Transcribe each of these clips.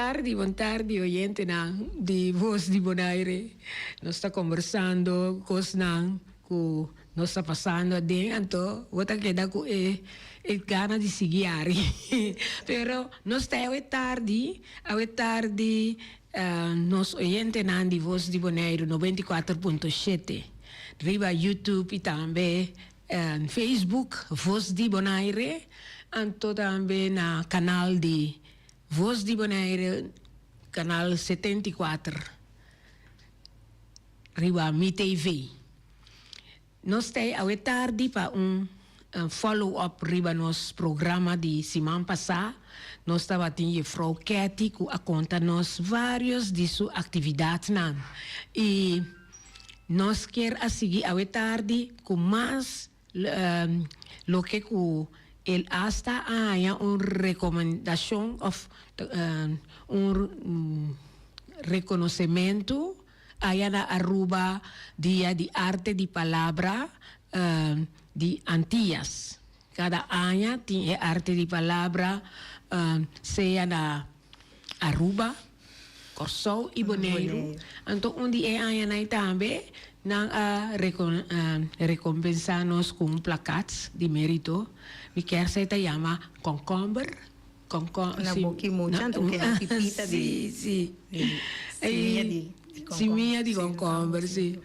tardi, bon tardi oyentenan di Voz di Bonaire. Nos ta kombersando kosnan ku nos ta pasando aden, anto bo ta keda ku e e gana di sigui ari. Pero nos ta awe tardi, awe tardi nos oyentenan di Voz di Boneiru 94.7 riba YouTube i tambe Facebook Voz di Bonaire, anto tambe na kanal di Voz di Bonaire kanal 74 riba Mi TV. Nos ta awe tardi pa un follow up riba nos programa di siman pasá. Nos tabatin Jefrouw Ketty ku a konta nos vários di su aktividatnan i nos kier a sigui awe tardi ku mas loke ku el asta a haña un rekomendashon òf un rekonosementu aya na Aruba Dia di Arte di Palabra di Antillas. Kada aña tin e Arte di Palabra sea na Aruba, Kòrsou i Boneiru. Anto un di e añanan ei tambe nan a rekompensá nos ku un plakat di mérito. Mi kier sa e ta yama kònkòmber. Kònkòm, Na si. boki mucha anto ke nan pipita di Si, si. simia di kònkòmber. Simia di kònkòmber, si.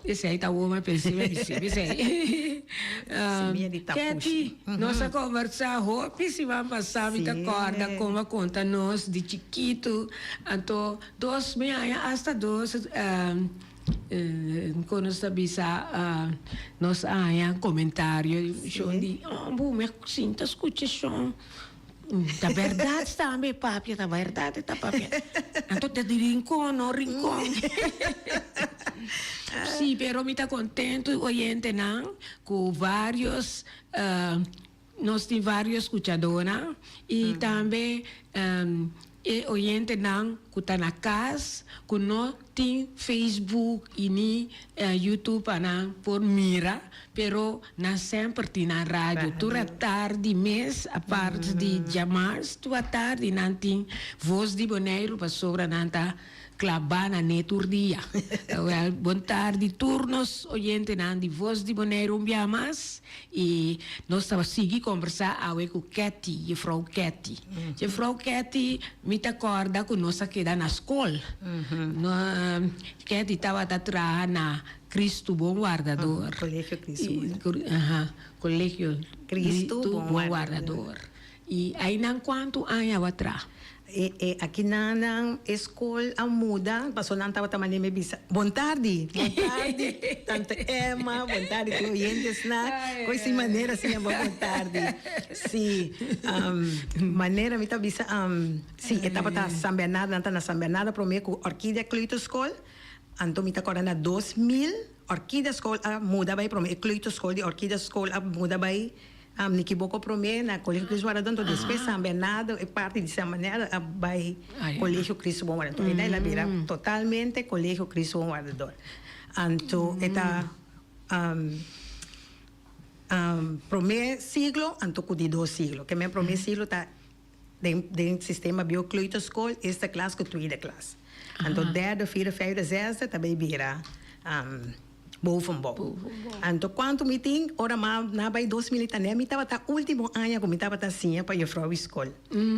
Esei ta wou mi pensa mi bisa esei. Simia di tapushi. Ketty, nos a kombersá hopi siman pasá, mi ta kòrda kon a konta nos di chikitu, anto dos mi haña asta dos kon nos ta bisa nos a haña komentario shon di oh bo mi a sinta skucha shon. Ta berdad tambe papia, ta berdad e ta papia. Anto ta di Rincon, no Rincon. Sí, pero mi ta contento oyentenan cu varios nos tin varios scuchadornan y tambe e oyentenan cu ta na cas cu no tin Facebook y ni YouTube pa nan por mira, pero nan semper tin nan radio. Tur atardi mes, apart di djamars, tur atardi nan tin Voz di Boneiru pasobra nan ta klabá na ne tur dia. Wel, bon tardi tur nos oyentenan di Voz di Boneiru un bia mas y nos ta sigui kombersá awe ku Ketty, jefrou Ketty. Jefrou Ketty, mi ta kòrda ku nos a keda na skol. No, Ketty tabata traha na Cristo Bon Wardador. Colegio Cristo Bon Wardador. Aha, Colegio Cristo Bon Wardador. I einan kuantu aña bo a traha? E e aki nan nan e skol a muda paso nan tabata mane mi bisa bon tardi bon tardi tante Emma bon tardi tur oyentesnan koe sin manera asina bo bon tardi si manera mi ta bisa si e tabata San Bernardo nan ta na San Bernardo prome ku Orquidea Kleuterschool anto mi ta kòrda na 2000 Orquidea school a muda bai prome e kleuterschool di Orquidea school a muda bai Mi kiboko promé na Colegio Cristo Guardador, anto despues San Bernardo, e parti di San Bernardo a bai Colegio Cristo Bon Guardador. Anto el a bira totalmente Colegio Cristo Bon Guardador. Anto e ta promé siglo anto ku di dos siglo. Ke men promé siglo ta den den sistema bieu kleuterschool, eerste klas ku tweede klas. Anto derde, vierde, vijfde, zesde ta bai bira bovenbouw. Anto kuantu mi tin ora ma na bai 2000 i tane mi tabata ultimo aña ku mi tabata siña pa juffrouw skol.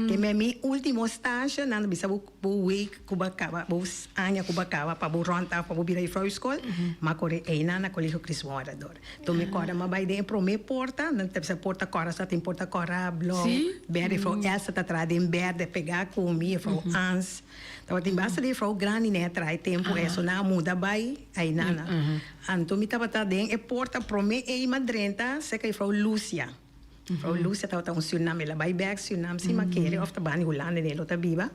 Ke men mi ultimo stage nan ta bisa bo bo week ku bo a kaba bo aña ku bo a kaba pa bo rond af pa bo bira juffrouw skol ma kore einan na Colegio Cristo Bon Wardador. Anto mi kòrda mi a bai den e promé porta nan ta bisa porta kòrda sa tin porta kòrda blou bèrdè juffrouw Elsa ta traha den bèrdè pegá ku mi juffrouw Ans. Tabatin basta di juffrouw grandi ne a traha e tempu eso nan a muda bai ainana. Anto mi tabata den e porta prome ei m'a drenta serka juffrouw Lucia. Juffrouw Lucia tabata un Surinam el a bai bek Surinam si m'a kere of ta bani Hulanda den lo ta biba.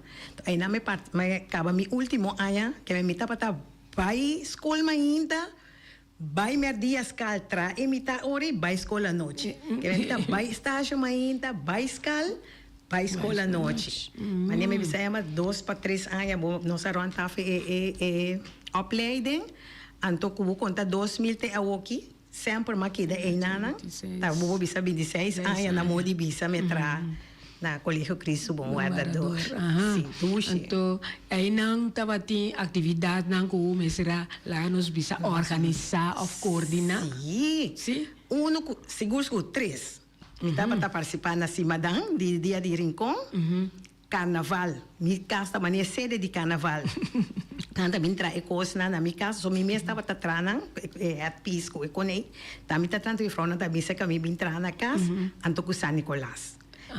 Aina mi part mi kaba mi ultimo aña keme mi tabata bai skol mainta bai merdia skal traha e mita ora i bai skol anochi. Keme mi ta bai stasio mainta bai skal Bai skol anochi. Manera mi bisa Emma dos pa tres aña bo nos a rond af e e e opleiding anto ku bo konta 2000 te awoki semper m'a keda einanan ta bo por bisa 26 aña na mo di bisa mi a traha. Na Colegio Cristo Bon Wardador. Si, dushi. Anto einan tabatin actividadnan cu mester a laga nos bisa organisa of coordina? Si. Si? Uno cu, sigur sigur tres. Mi tabata participa na Simadan di Dia di Rincon. Carnaval. Mi cas ta mane sede di carnaval. Nan ta bin traha e cosnan na mi cas, so mi mes tabata traha nan, e headpiece cu e coney. Ta mi ta traha, anto e vrouwnan ta bisa cu mi bin traha na cas, anto cu San Nicolas.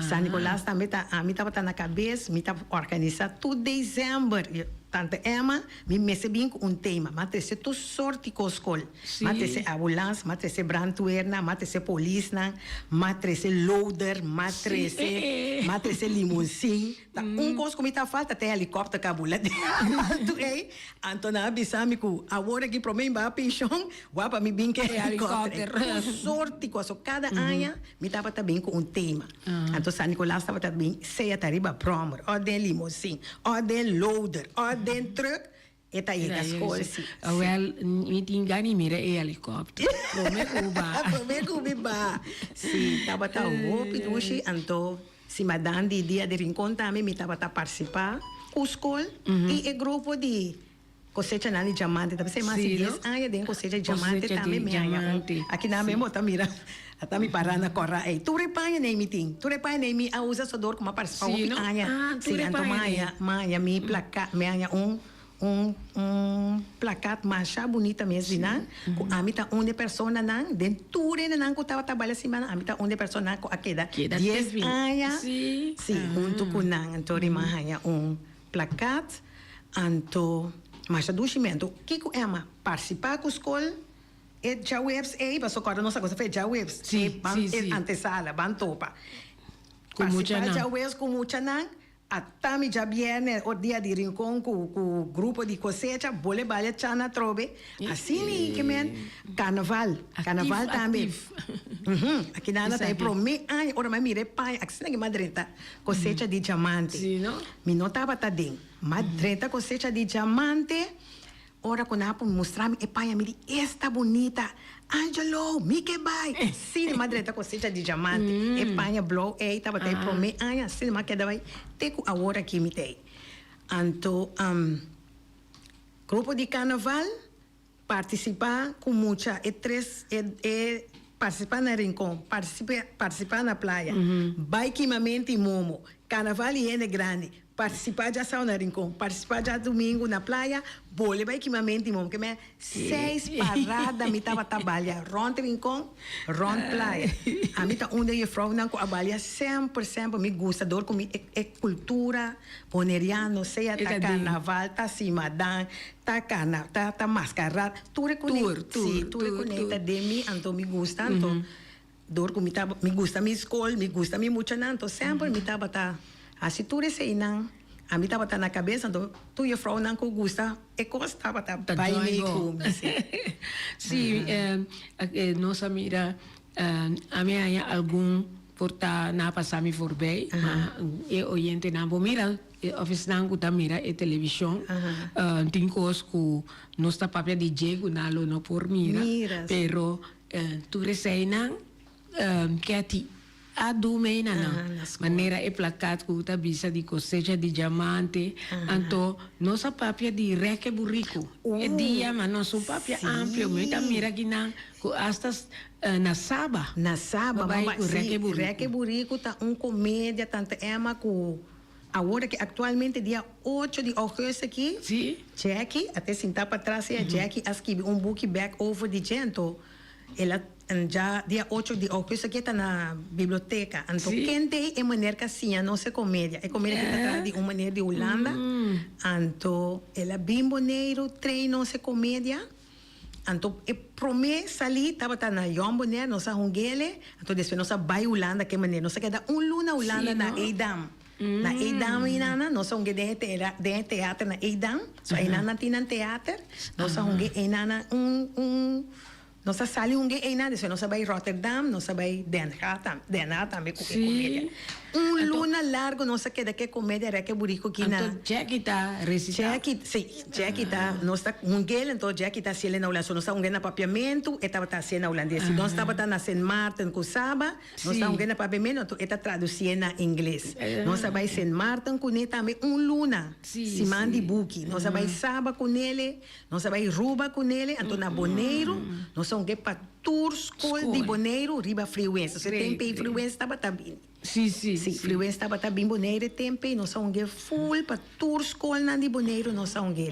San Nicolas tambe ta ami tabata na cabes, mi ta organisa tur december. Tante Emma, mi mester bin cu un tema. M'a trece tur soort di cos scol. M'a trece ambulance, m'a trece brandweernan, m'a trece polisnan, m'a trece loader, m'a trece, m'a trece limousine. Ta un cos cu mi ta falta ta e helicopter cu a bula den alto ey. Anto nan a bisa mi cu awor aki prome mi baha pension, wak pa mi bin cu e helicopter. Tur soort di cos. So cada aña mi tabata bin cu un tema. Anto San Nicolas tabata bin sea ta riba brommer, of den limousine, of den loader, of den truck. E ta yega skol si. Awel, mi tin gana di mira e helikòpter. Promé ku ba. Promé ku mi ba. Si, tabata hopi dushi. Anto, si madan di Dia di Rincon tambe mi tabata partisipá ku skol i e grupo di kosechanan di diamante. Ta bisa mas di dies aña den kosecha di diamante tambe mi haña un. Aki nan mi bo ta mira, ata mi para na kòrá ei. Tur e paña nei mi tin. Tur e paña nei mi a usa sodor ku mi a partisipá hopi aña. Si, anto mi haña, mi haña mi plaka, mi haña un. Un un plakat masha bunita mes di nan, ku ami ta un di e personanan, den tur hendenan ku tabata baila simana, ami ta un di e personanan ku a keda dies aña, si, huntu ku nan. Anto Rima haña un plakat, anto masha dushi mi. Anto kiko Emma partisipá ku skol e djaweps ei, pasobra kòrda nos a gosa fe djaweps, ban e antesala, ban topa. Partisipá djaweps ku muchanan. Ata mi djabierne o dia di rincon cu cu grupo di cosecha bole balia chana atrobe asina ke men carnaval carnaval tambe aki nan ta e prome aña ora mi a mira e paña asina ke mi a drenta cosecha di diamante mi no tabata den mi a drenta cosecha di diamante. Ora ku nan a por mustra mi e paña mi di, Esta bunita! Angelo, mi ke bai! Asina mi a drenta kosecha di diamante. E paña blou ei tabata e promé aña, asina mi a keda bai te ku awor aki mi ta ei. Anto, grupo di karnaval partisipá ku mucha e tres e partisipá na Rincon, partisipá na playa, bai kimamento i momo, karnaval i hende grandi. Partisipá djasau na Rincon, partisipá djadumingu na playa, bole bai kimamenti mom ke me seis parada mi tabata balia rond Rincon, rond playa. Ami ta un den jefrounan ku a balia semper semper mi gusta dor ku mi e kultura boneriano sea ta karnaval, ta simadan, ta karna ta ta maskarada tur e kuné si tur e kuné ta den mi anto mi gusta anto Dor ku mi ta mi gusta mi skol, mi gusta mi muchanan, anto semper mi tabata hasi tur eseinan. Ami tabata na kabes, anto tur jefrounan ku gusta e kos tabata Ta bai join mei bo. ku mi, si. Sí, nos a mira, ami a haña algun por ta na pasa mi voorbij, ma e oyentenan por mira, of esnan ku ta mira e televishon, tin kos ku nos ta papia di dje ku nan lo no por mira, Mira, sí. pero Tur eseinan Kathy a du mei na nan, manera e plakat ku ta bisa di kosecha di diamante. Anto nos a papia di rèk e buriku e dia, ma nos un papia amplio. Mi ta mira kinan ku asta na Saba. Na Saba, bai ku rèk e buriku. Rèk e buriku ta un komedia Tante Emma ku awor aki aktualmente dia ocho di ougùstus aki, Jackie a te sintá patras ei, Jackie a skibi un buki bèk over di dje, anto el a dja dia ocho di ougùstus aki e ta na biblioteka. Anto ken t'ei e meneer ku a siña nos e komedia? E komedia aki ta traha di un meneer di Hulanda, anto el a bin Boneiru train nos e komedia. Anto e promé salí tabata na Jong Bonaire, nos a hungele, anto despues nos a bai Hulanda ke manera. Nos a keda un luna Hulanda na Edam. Na Edam einana nos a hunge den e den e teater na Edam. So einan nan tin nan teater. Nos a hunge einana un un nos a sali hunge einan, despues nos a bai Rotterdam, nos a bai Den Haag tambe, Den Haag tambe ku e komedia. Un luna largo nos a keda ke komedia Rèk e Buriku ki na. Anto Jackie ta resitá? Jackie, si, Jackie ta, nos ta hung'el, anto Jackie ta hasiel na hulandes. So nos ta hung'el na papiamentu, e tabata hasiel na hulandes. Si nos tabata na Sint Maarten ku Saba, nos ta hung'el na papiamentu, anto e ta tradusié na ingles. Nos a bai Sint Maarten kuné tambe un luna, siman di buki. Nos a bai Saba kunele, nos a bai Ruba kunele, anto na Boneiru nos a hung'é pa tur skol di Boneiru riba Freewinds. Entonces e tempu ei Freewinds tabata bini. Sí, sí, Sí, Freewinds tabata bin Boneiru e tempu ei, nos a hung'é full pa tur skolnan di Boneiru nos a hung'é.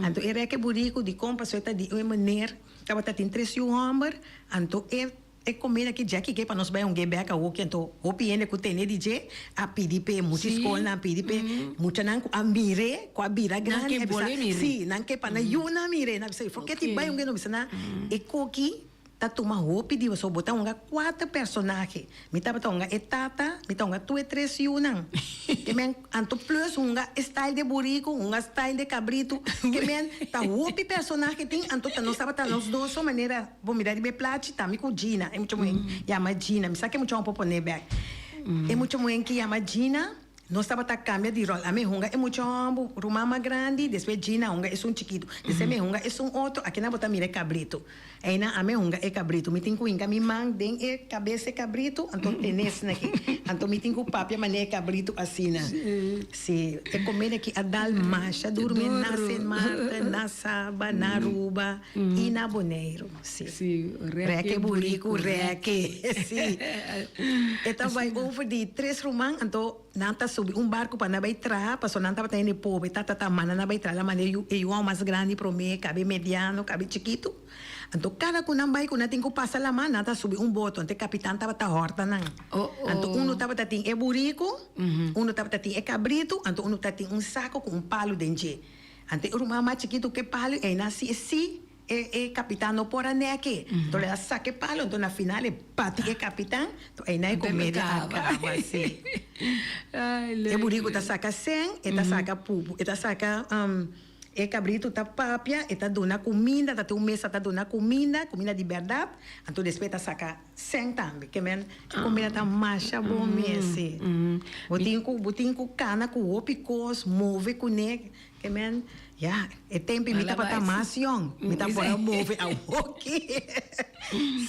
Anto e rèk e buriku dikon pasobra e ta di un meneer tabata tin tres yu hòmber, anto e E comida ki Jackie ke pa nos bai un ge bek awoki anto hopi hende ku tene di dje a pidi p'e mucha skolnan a pidi p'e muchanan ku a mir'é ku a bira grandi a bisa si nan ke pa nan yunan mir'é nan a bisa for ke ti bai un ge no bisa nan e koki ta tuma hopi di bo so bo ta hunga kuater personahe mi tabata hunga e tata mi ta hunga tur e tres yunan ke men anto plus hunga e style di e buriku hunga style di e kabritu ke men ta hopi personahe tin anto ta nos tabata nos dos so manera. Bo mira riba e plachi ta mi ku Gina, e mucha muhé yama Gina. Mi sa ke mucha homber por pone bek. E mucha muhé ki yama Gina, nos tabata kambia di ròl. Ami hunga e mucha homber, ruman mas grandi, despues Gina hunga esun chikitu. Despues mi hunga esun otro, akinan bo ta mira e kabritu. Einan ami hunga e kabritu. Mi tin ku hinka mi man den e kabes e kabritu, anto tene esaki. Anto mi tin ku papia manera e kabritu asina. Si, e komeda ki a dal masha durmi na Sint Maarten, na Saba, na Aruba. I na Boneiru, si. Si, Reke buriku, reke, si. E ta bai over di tres ruman, anto nan ta subi un barku pa nan bai traha, pasobra nan tabata hende pober. Tata ta manda nan bai traha, el a manda e yu, e yuan mas grandi promé, kabe mediano, kabe chikitu. Anto kada ku nan bai ku nan tin ku pasa laman, nan ta subi un boto, anto e kapitan tabata hòrta nan. Anto unu tabata tin e buriku, unu tabata tin e kabritu, anto unu tabata tin un sako ku un palu den dje. Anto e ruman mas chikitu ku e palu ei nan si e si e e kapitan no por a nèk'e. Anto el a saka e palu anto na final e bati e kapitan anto einan e komedia a kaba si. E buriku ta saka sèn e ta saka pupu e ta saka e kabritu ta papia e ta duna kuminda ta tin un mesa ta duna kuminda kuminda di bèrdat anto despues e ta saka Sèn tambe, ke men e comida ta masha bon mes si. Bo tin ku bo tin ku kana ku hopi kos, move kuné, ke men ya e tempu mi tabata mas yòn, mi ta por a move awoki.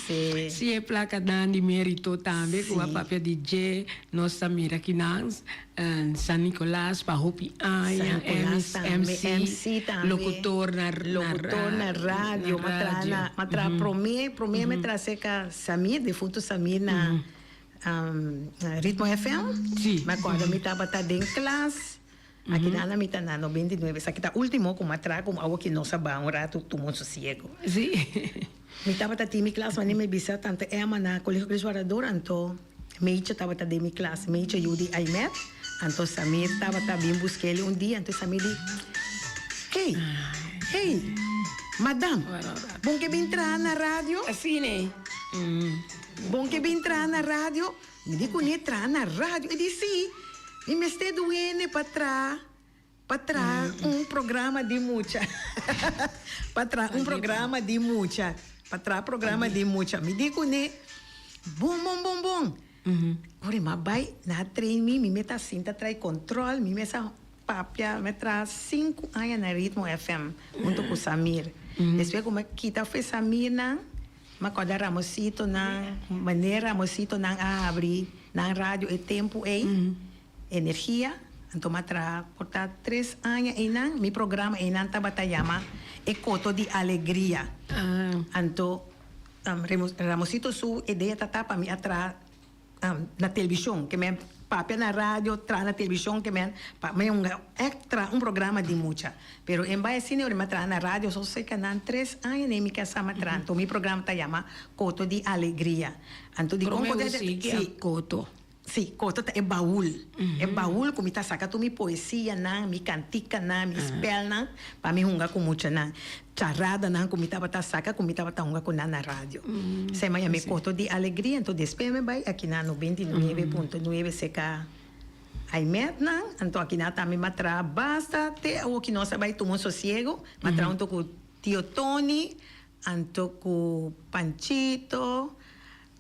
Si. Si e plakanan di merito tambe ku a papia di dje nos ta mira kinan San Nicolas pa hopi aña, MC, locutor na Locutor na radio, m'a traha na, m'a traha prome, prome mi traha cerca Samir, difunto Samir na Ritmo FM. Mi acorda mi tabata den klas, aki nan mi ta na 99, esaki ta ultimo cu m'a traha como awo ki nos a baha un rato tuma un sosiego. Mi tabata tin mi klas, wanneer mi bisa tante Emma na Colegio Cristo Guardador, anto. Meitje tabata den mi klas, Meitje yu di Aimet, anto Samir tabata bin busk'el un dia, anto Samir di, Hey, hey, madam, bon ke bin traha na radio? Bon ke bin traha na radio? Mi di kuné, traha na radio? E di, Sí, mi mester duene pa traha. Pa traha un programa di mucha. Pa traha un programa di mucha. Pa traha programa di mucha. Mi di kuné, Bon, bon, bon, bon. Ora mi a bai, nan a train mi, mi mester a sinta trae control, mi mester a papia, mi a traha sinku aña na Ritmo FM hunto ku Samir. Despues ku mi a kita for e Samirnan, mi a kòrda Ramositonan, manera Ramositonan a habri nan radio e tempu ei. Energia, anto m'a traha por ta tres aña einan, mi programa einan tabata yama E Koto di Alegria. Anto Ramosito su idea ta ta pa mi a traha na televishon, ke men papia na radio, traha na televishon, ke men pa mi hunga ègt traha un programa di mucha. Pero en bai asina ora mi a traha na radio so serka nan tres aña nei mi kasa m'a traha, anto mi programa ta yama Koto di Alegria. Anto dikon Prome bo sigui a Koto. Sí, koto ta e baul. E baul ku mi ta saka tur mi poesianan, mi kantikanan, mi spèlnan pa mi hunga ku muchanan. Charadanan ku mi tabata saka ku mi tabata hunga ku nan na radio. Esei mi a yama e koto di alegria. Anto despues mi bai aki na 99.9 seka Aimetnan. Anto aki nan tambe mi a traha basta te awoki nos a bai tuma un sosiego. Mi a traha hunto ku Tio Tony, anto ku Panchito.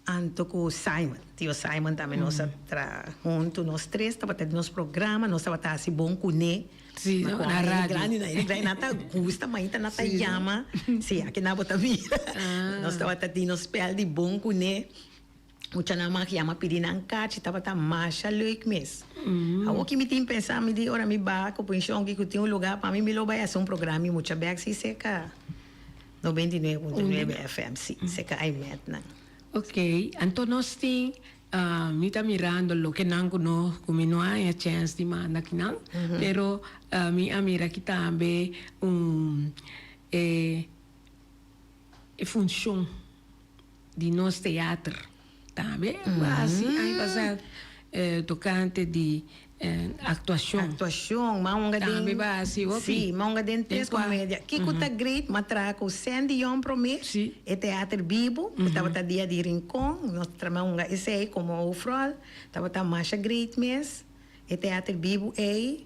Anto ku Simon, tio Simon tambe nos a traha huntu, nos tres tabata den nos programa, nos tabata hasi bon kuné. Sí, no, na radio. Grandi, na grandi, nan ta gusta mainta nan ta yama. Sí, aki nan bo ta mira. Nos tabata tin nos spel di bon kuné. Muchanan mag yama pidi nan kachi, tabata masha leuk mes. Awor ki mi tin pensa, mi di ora mi baha ku penshon ki ku tin un lugar pa mi, mi lo bai hasi un programa mi mucha bek si serka 99.9 FM, si, serka Aimet nan. Ok, anto nos tin, mi ta mirando loke nan ku no, ku mi no a haña chèns di manda akinan, pero mi a mira aki tambe un e e funshon di nos teater tambe hasi aña pasá tokante di aktuashon. Aktuashon, ma hunga den. Tambe ba hasi hopi. Si, ma hunga den tres komedia. Kiko ta great, ma traha ku Sandy Young promé, e teater bibu, ku tabata dia di Rincon, nos ta trama hunga esei komo hoofdrol, tabata masha great mes, e teater bibu ei,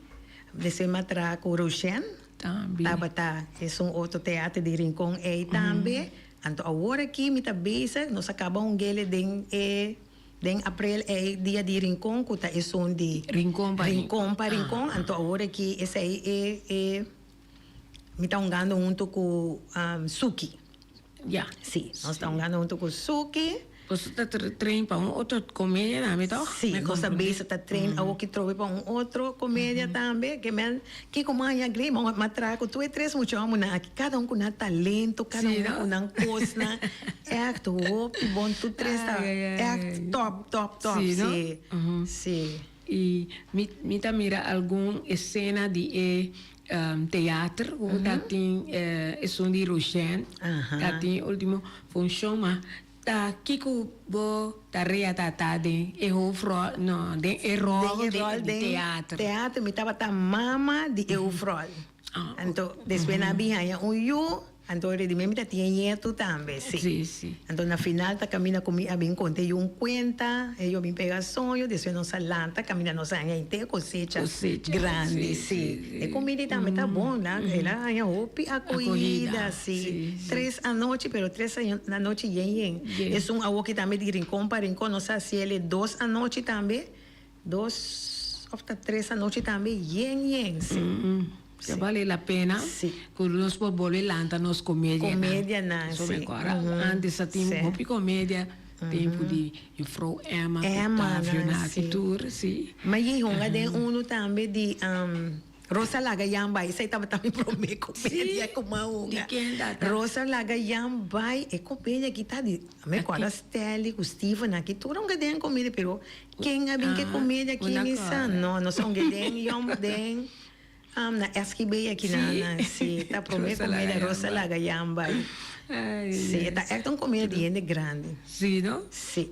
despues ma traha ku Roshen, tabata esun otro teater di Rincon ei tambe. Anto awor aki mi ta bezig, nos a kaba un gele den e den aprel ei dia di Rincon ku ta esun di Rincon pa Rincon pa Rincon, anto awor aki esei e e mi ta hungando hunto ku Suki. Ya. Si, nos ta hungando hunto ku Suki. Boso ta train pa un otro comedia tambe toch? Si, nos ta bezig ta train awoki trobe pa un otro comedia tambe. Ke men kiko mas haña grei ma traha ku tur e tres mucha homonan aki. Kada un ku nan talento, kada un ku nan kosnan. Echt hopi bon, tur tres ta echt top, top, top. Si, si. I mi ta mira algun esena di e teater ku ta tin esun di Roshèn ta tin ultimo funshon ma Ta kiko bo tarea ta ta den e hoofdrol, no, den e rol di teater? Den teater mi tabata mama di e hoofdrol. Anto despues nan a bin haña un yu, anto di mi mi ta tin e ñetu tambe, si. Si, si. Anto na final ta kaminda ku mi a bin konta e yu un kuenta, e yu a bin pega soño, despues nos a lanta kaminda nos a haña henter kosecha grandi, si. E komida tambe ta bon, nan el a haña hopi akohida, si. Tres anochi, pero tres anochi yen yen. Esun awoki tambe di rincon pa rincon, nos a haci el e dos anochi tambe, dos of ta tres anochi tambe yen yen, si. Ta bale la pena cu nos por bolbe lanta nos comedianan. Comedianan, si. Sobre cora antes a tin hopi comedia, tempo di juffrouw Emma, Octavio, Nati tur, si. Ma yi hunga den uno tambe di. Rosa laga Jan bai, esei tabata mi prome comedia cu m'a hunga. Di ken tata? Rosa laga Jan bai, e comedia aki ta di, mi acorda Stanley cu Steven aki tur a hunga den comedia, pero ken a bin cu e comedia aki mi sa, no, nos a hunga den Jong den na SGB aki na, na, si, ta prome comedia Rosa laga Jan bai. Si, e ta echt un comedia di hende grandi. Si, no? Si.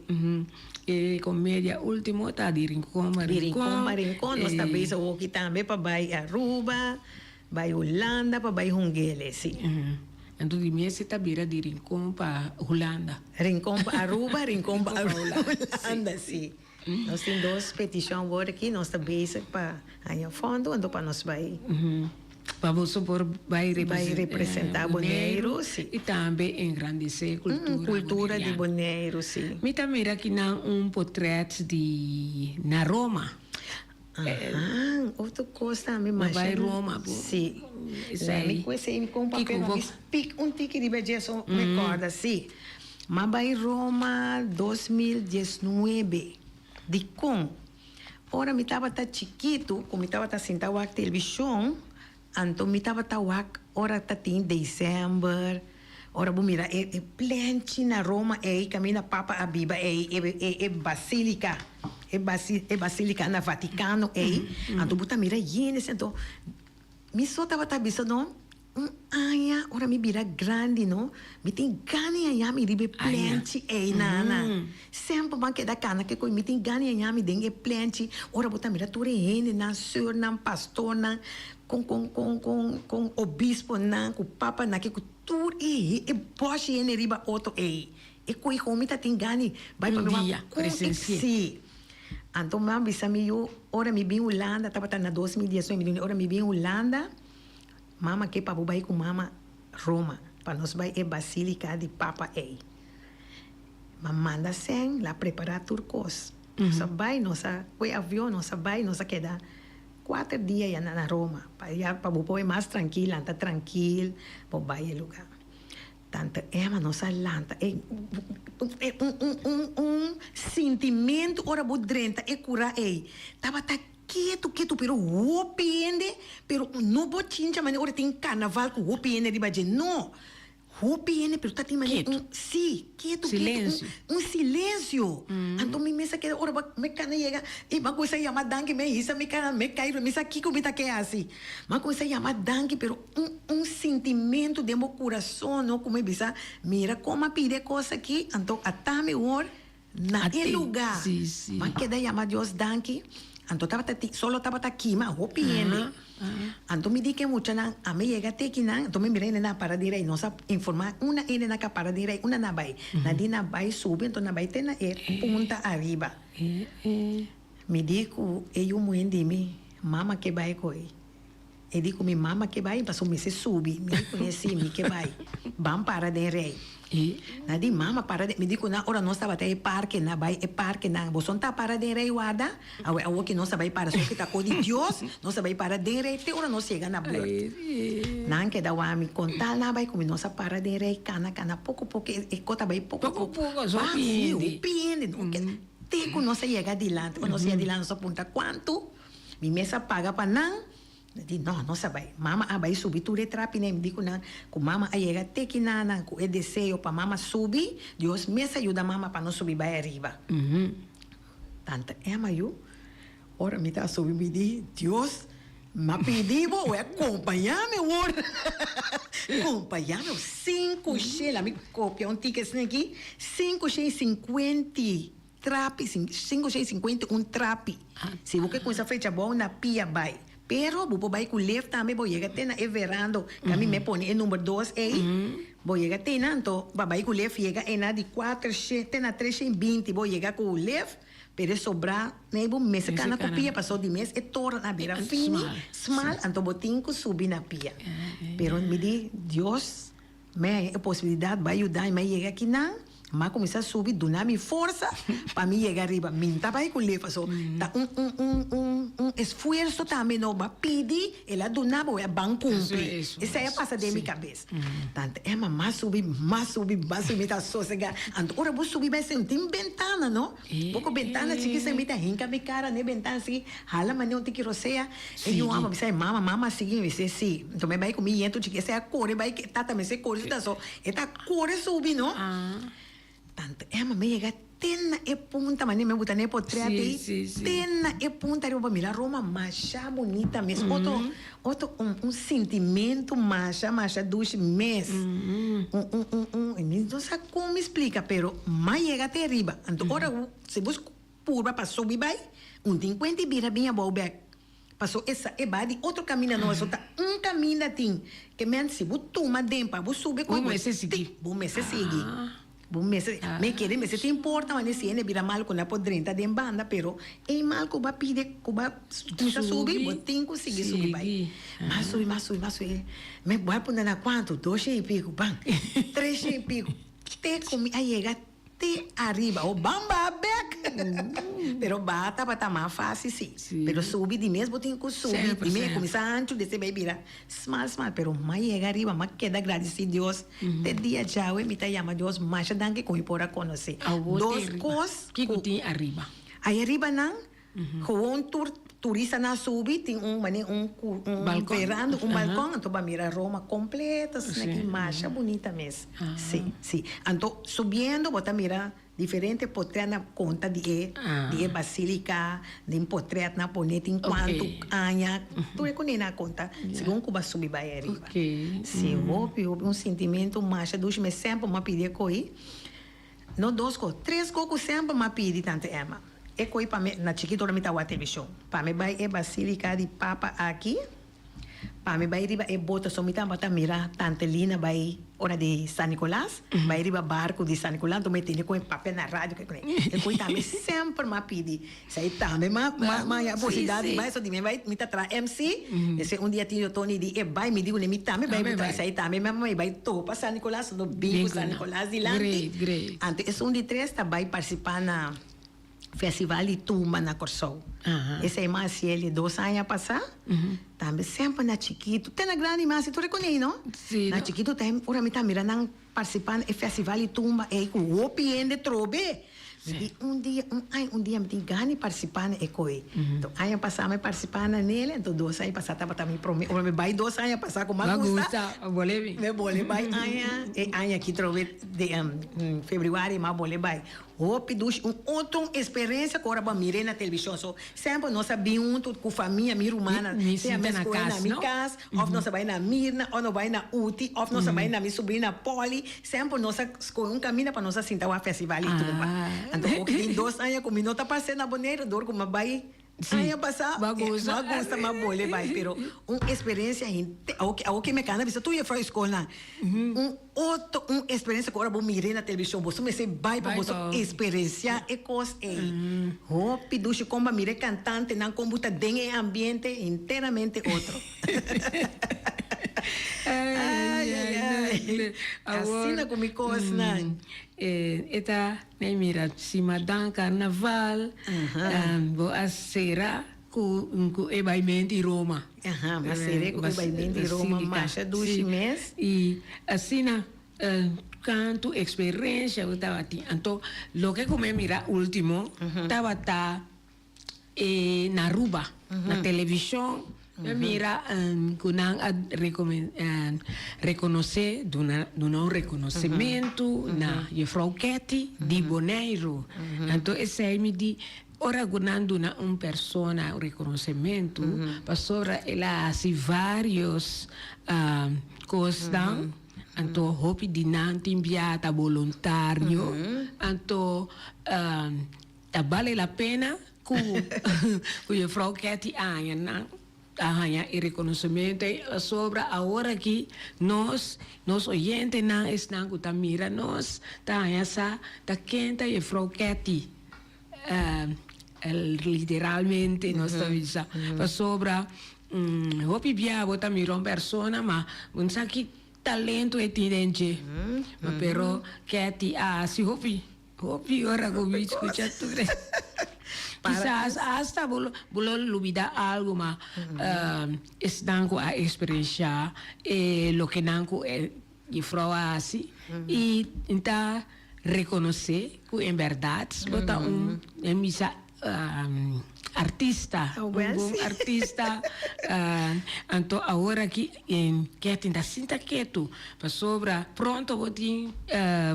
E comedia ultimo ta di Rincon pa Rincon. Di Rincon pa Rincon. Nos ta bezig hoki tambe pa bai Aruba, bai Hulanda, pa bai Hungele, si. Anto di mes e ta bira di Rincon pa Hulanda. Rincon pa Aruba, Rincon pa Hulanda, si. Nos tin dos peticion awor aki, nos ta bezig pa haña fondo anto pa nos bai. Pa boso por bai representa Boneiru, si. I tambe engrandesé kultura Kultura di Boneiru, si. Mi ta mira akinan un potret di na Roma. Ahan, otro kos tambe masha. Bo bai Roma bo. Si. Mi ku esei mi kon papia no mi spik un tiki riba dje so mi kòrda, si. M'a bai Roma 2019. Dikon? Ora mi tabata chikitu ku mi tabata sinta wak televishon, anto mi tabata wak ora ta tin december, ora bo mira e e plenchi na Roma ei kaminda papa a biba ei, e e e basilica, e basi e basilica na Vaticano ei, anto bo ta mira yende si anto mi so tabata bisa no. Un aña ora mi bira grandi no, mi tin gana di haña mi riba e plenchi ei nana. Semper bo a keda kana ke koe mi tin gana di haña mi den e plenchi ora bo ta mira tur e hendenan, seurnan, pastornan, kon kon kon kon kon obisponan ku papanan ke ku tur e e bòshi hende riba oto ei. E koe kon mi ta tin gana di bai pa mi wak kon e si. Anto mi a bisa mi yu ora mi bin Hulanda tabata na 2019 ora mi bin Hulanda. Mama ke pa bo bai ku mama Roma pa nos bai e basilica di papa ei. M'a manda sèn, la prepará tur kos. Nos a bai, nos a kue avion, nos a bai, nos a keda kuater dia ya na Roma, pa ya pa bo por mas trankil, lanta trankil, bo bai e lugá. Tanta Emma, nos a lanta e un un un un sintimentu ora bo drenta e kurá ei, tabata ketu ketu pero hopi hende, pero no bochincha manera ora tin karnaval ku hopi hende riba dje, no. Hopi hende pero ta tin manera un si ketu ketu un un silencio anto mi mes a keda ora bo mi kana yega y mi a cuminsa yama danki mi a hisa mi cara mi cay mi sa kico mi ta ke haci mi a cuminsa yama danki pero un un sintimento den bo curason no cu mi bisa mira como a pidi e cos aki anto ata mi hoor Na e lugá mi a keda yama Dios danki, anto tabata tin solo tabata kima hopi hende. Anto mi di ku e muchanan, ami yega te kinan, anto mi mira hende nan a para den rei, nos a informá una hende nan ka para den rei, una nan a bai. Nan di nan a bai subi, anto nan a bai te na e punta ariba. Mi di ku e yu muhé di mi, Mama ke bai ku ei? E di ku mi mama ke bai pasobra mi mester subi. Mi di kuné si, mi ke bai. Ban para den rei. Nan di, Mama para den. Mi di ku nan ora nos tabata e parke nan bai e parke nan. Boso no ta para den rei warda? Awe awor ki nos a bai para so ki ta ko di Dios, nos a bai para den rei te ora nos yega na burt. Nan keda wak mi kontal nan a bai ku mi nos a para den rei kana kana poko poko e ko ta bai poko poko. Ba si hopi hende. Te ku nos a yega dilanti. Ora nos yega dilanti nos a puntra kuantu. Mi mes a paga pa nan. Mi di, No, no sa bai. Mama a bai subi tur e trapinan. Mi di ku nan ku mama a yega te ki nan ku e deseo pa mama subi, Dios mes a yuda mama pa no subi bai ariba. Tanta Emma yu, ora mi ta subi mi di, Dios, m'a pidi bo, bo a kompañá mi awor. Kompañá mi. Sinku shela, mi kopia un ticket esaki, sinku shei sinkuenti. Trapi, sinku shei sinkuenta i un trapi. Si bo ke kuminsá fecha bou na pia bai. Pero bo por bai ku lef tambe bo yega te na e verando ku ami me pone e number dos ei. Bo yega te na anto bo a bai ku lef yega ei na di kuater she te na tres shei binti bo yega ku lef pero e sobrá nei bo mester kana ku pia paso di mes e toren a bira fini smal anto bo tin ku subi na pia. Pero mi di Dios. Mi a haña e posibilidat bai yuda mi a yega akinan, mi a kuminsá subi duna mi forsa pa mi yega ariba. Mi no ta bai ku lefa so ta un un un un un esfuerso tambe no bo a pidi el a duna bo a ban kumpli. Esei a pasa den mi kabes. Tanta Emma mas subi mas subi mas subi mi ta sosegá. Anto ora bo subi bai sin tin bentana no. Poko bentana chiki sa mi ta hinka mi kara na e bentana sigui hala manera un tiki rosea. E yu amo bisa e mama, mama sigui mi bisa si. Nto mi bai ku mi yentu chiki esei a kore bai ke tata mester kore su ta so e ta kore subi no. Tanta Emma mi yega te na e punta manera mi buta na e potret ei te na e punta ariba pa mira Roma masha bunita mes otro otro un un sintimentu masha masha dushi mes un un un un mi no sa kon mi splika pero m'a yega te ariba anto ora si bo purba pa subi bai un tin kuenta i bira bin abou bek paso e sa e bai di otro kaminda no paso ta un kaminda tin ke men si bo tuma den pa bo subi Bo mester sigui. Bo mester sigui. Bo mester mi kere mester tin porta manera si hende bira mal ku nan por drenta den banda pero e mal ku bo a pidi ku bo a kuminsa subi bo tin ku sigui subi bai. Mas subi mas subi mas subi mi bai punta nan kuantu dos shen i piku ban tres shen i piku te ku mi a yega Te ariba o ban baha bek. Pero baha tabata mas fácil sí. Pero subi di mes bo tin ku subi. Di mes kuminsá anchu despues bai bira smal smal. Pero m'a yega ariba m'a keda gradisí Dios. Te dia djawe mi ta yama Dios masha danki ku mi por a konosé. Dos kos ku. Kiko tin ariba? Ai ariba nan Gewoon tur turistanan a subi, tin un manera un un veranda, un balkon, anto bo a mira Roma kompleto asina ki masha bunita mes. Si, si. Anto subiendo bo ta mira diferente potretnan konta di e di e basilika, den potretnan pone tin kuantu aña, tur e kuné nan a konta segun ku bo a subi bai ariba. Si, hopi hopi un sintimentu masha dushi mes semper bo a pidi e ko'i. No dos ko, tres ko ku semper m'a pidi tante Emma. E koi pa mi, na chikito ora mi ta wak televishon, pa mi bai e basilika di papa aki, pa mi bai riba e boto, so mi tabata mira tante Lina bai. Ora di San Nicolas, bai riba barco di San Nicolas, anto mi tende con e papia na radio ke kune. E koi tambe semper m'a pidi. Esei tambe m'a m'a m'a haña posibilidad di bai, so di mi bai mi ta traha MC. Esei un dia tio Tony di e bai, mi di kune mi tambe bai buta. Esei tambe mi a bai topa San Nicolas, anto bin ku San Nicolas dilanti. Anto esun di tres ta bai participa na Festival di Tumba na Kòrsou. Esei m'a hasié li dos aña pasá. Tambe semper na chikitu, te na grandi mi hasi tur e konei no. Na chikitu ta ora mi ta mira nan partisipá na e festival di tumba ei ku hopi hende trobe. Mi di un dia, un aña, un dia mi tin gana di partisipá na e koi. Enton aña pasá mi partisipá na nel, enton dos aña pasá tabata mi promé. Ora mi bai dos aña pasá ku m'a gusta, mi bole bai aña, e aña aki trobe di febrüari m'a bole bai. Hopi dushi, un otro un experiencia cu ora bo a mir'é na television. So, semper nos a bin hunto cu famia, mi rumannan, Mi sea sinta na mes na cas, mi no? cas, of nos a bai na Mirna, of nos bai na Uti, of nos a bai na mi sobrina Polly. Semper nos a scoge un caminda pa nos a sinta wak festival di tumba. Ah. Anto, oki tin dos aña cu mi no ta pas'é na Boneiru dor cu mi a bai Sí, Aña pasá, bo a goza. bo a gusta m'a bole bai, pero un experiencia henter, awor ke awor ke mi a kanda bisa tur juffrouw di skolnan, un otro un experiencia ku ora bo mir'é na televishon boso mester bai pa Bai boso pa. experiencia e kos ei. Hopi dushi kon bo a mira e kantantenan kon bo ta den e ambiente henteramente otro. Ay, ay, ay. Awor, Asina ku mi kosnan. E ta Nee mira si madan carnaval bo a cera cu cu e baiment di Roma. Aha, m'a cera cu e baiment di Roma masha dushi mes. Y asina cantu experiencia bo tabatin. Anto loke cu mi a mira ultimo tabata E na Aruba, na television, mi a mira cu nan a reconoce, duna un reconocimento na juffrouw Ketty di Boneiru. Anto esey mi di, ora cu nan duna un persona un reconocimento, pasobra el a haci varios cosnan, anto hopi di nan tin bia ta boluntario, anto. Ta bale la pena ku ku juffrouw Ketty aña nan a haña e rekonosementu ei pasobra awor aki nos nos oyentenan esnan ku ta mira nos ta haña sa ta ken ta juffrouw Ketty literalmente nos ta bisa pasobra hopi bia bo ta mira un persona ma bo no sa ki talento e tin den dje pero Ketty a hasi hopi. Hopi ora ku mi skucha tur e Kisas asta bo lo bo lo lubida algu ma esnan ku a eksperenshá e loke nan ku e jefrou a hasi i N ta rekonosé ku en bèrdat bo ta un e misa artista un bon artista anto awor aki Ketty ta sinta ketu pasobra pronto bo tin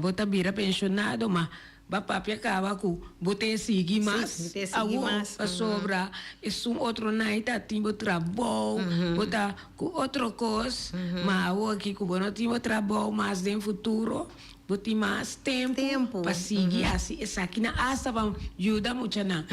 bo ta bira pensionado ma bo a papia caba cu bo te sigui mas awor pasobra esun otro night ta tin bo trabou bo ta cu otro cos ma awor aki cu bo no tin bo trabou mas den futuro. Bo tin mas tempu pa sigui hasi esakinan, asta pa yuda muchanan.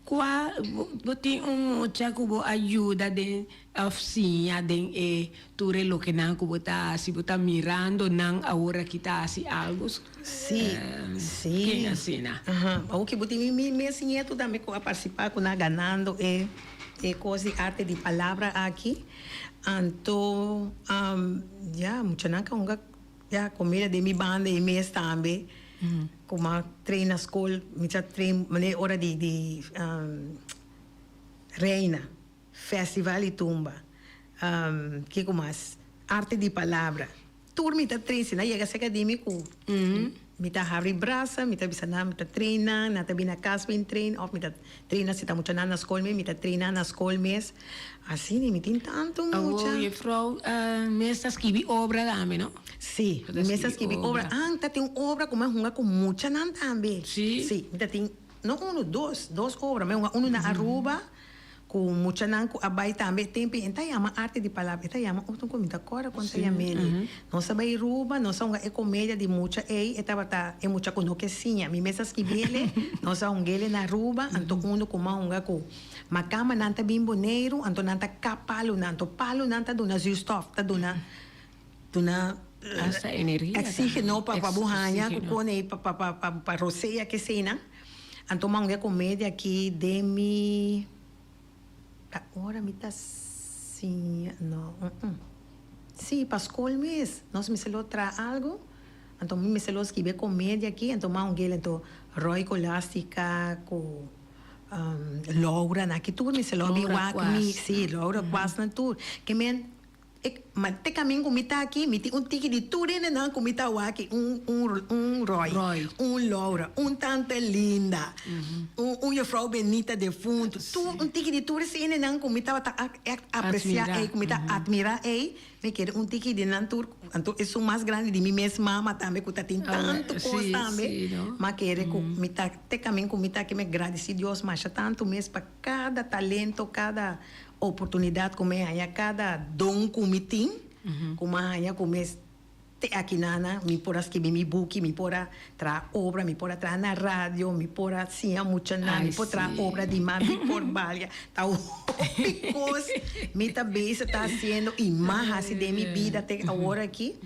Kua bo tin un mucha ku bo a yuda den òf siña den e tur e lokenan ku bo ta hasi? Bo ta mirando nan awor aki ta hasi algu? Sí, sí. Ken asina? Awor ki bo tin mi mes nieto tambe ku a partisipá ku nan ganando e kos di arte di palabra aki. Anto ya muchanan ka hunga. Ya, comida den mi banda e mes tambe. Cu m'a train na school, mi ta train manera ora di di Reina, Festival di Tumba, kico mas, Arte di Palabra. Tur mi ta train, si nan yega cerca di mi cu mi ta habri brasa, mi ta bisa nan mi ta train nan, nan ta bini na cas bin train of mi ta train nan si ta mucha nan na school mes, mi ta train nan na school mes. Asina mi tin tantu mucha. Awor juffrouw mes ta skibi obra tambe no? Si, mi mes ta skibi obra. Ah, ta tin un obra ku mi a hunga ku muchanan tambe. Si? Si, mi ta tin, no unu, dos, dos obra. Mi a hunga unu na Aruba ku muchanan ku a bai tambe tempu e ta yama Arte di Palabra, e ta yama otro ku mi ta kòrda kon ta yam'e. Nos a bai Aruba, nos a hunga e komedia di mucha ei, e tabata e mucha ku no ke siña. Mi mes a skibi'el, nos a hung'el na Aruba, anto unu ku mi a hunga ku. Ma kama nan ta bin Boneiru, anto nan ta kap palunan, anto palunan ta duna zuurstof, ta duna duna. Hasta energia Oxígeno pa pa bo haña ku kone pa pa pa pa pa rosea keseinan. Anto mi a hunga komedia aki den mi ta ora mi ta siña no si pa skol mes nos mester lo traha algu anto mi mester lo skibi e komedia aki anto mi a hung'el anto Roy Colastica ku Laura nan aki tur mester lo bin Laura wak mi Kuas. si Laura Kuas nan tur ke men E ma te kamin ku mi ta aki, mi tin un tiki di tur hendenan ku mi ta wak, un un un Roy, Roy. un Laura, un tante Linda, un un juffrouw Benita defuntu, tur un tiki di tur ese hendenan ku mi tabata ègt apresiá Admirá. ei, ku mi ta admirá ei, mi kere un tiki di nan tur, anto esun mas grandi di mi mes mama tambe ku ta tin tantu kos Sí, tambe, sí, no? m'a kere ku mi ta te kamin ku mi ta aki mi a gradisí Dios masha tantu mes pa kada talento, kada Oportunidat ku mi haña kada don ku mi tin, ku mi a haña ku mi te aki nana, mi por a skibi mi buki, mi por a traha obra, mi por a traha na radio, mi por a siña muchanan, mi por traha obra di man, mi por balia. Ta hopi kos mi ta bezig ta hasiendo i mas hasi den mi bida te awor aki.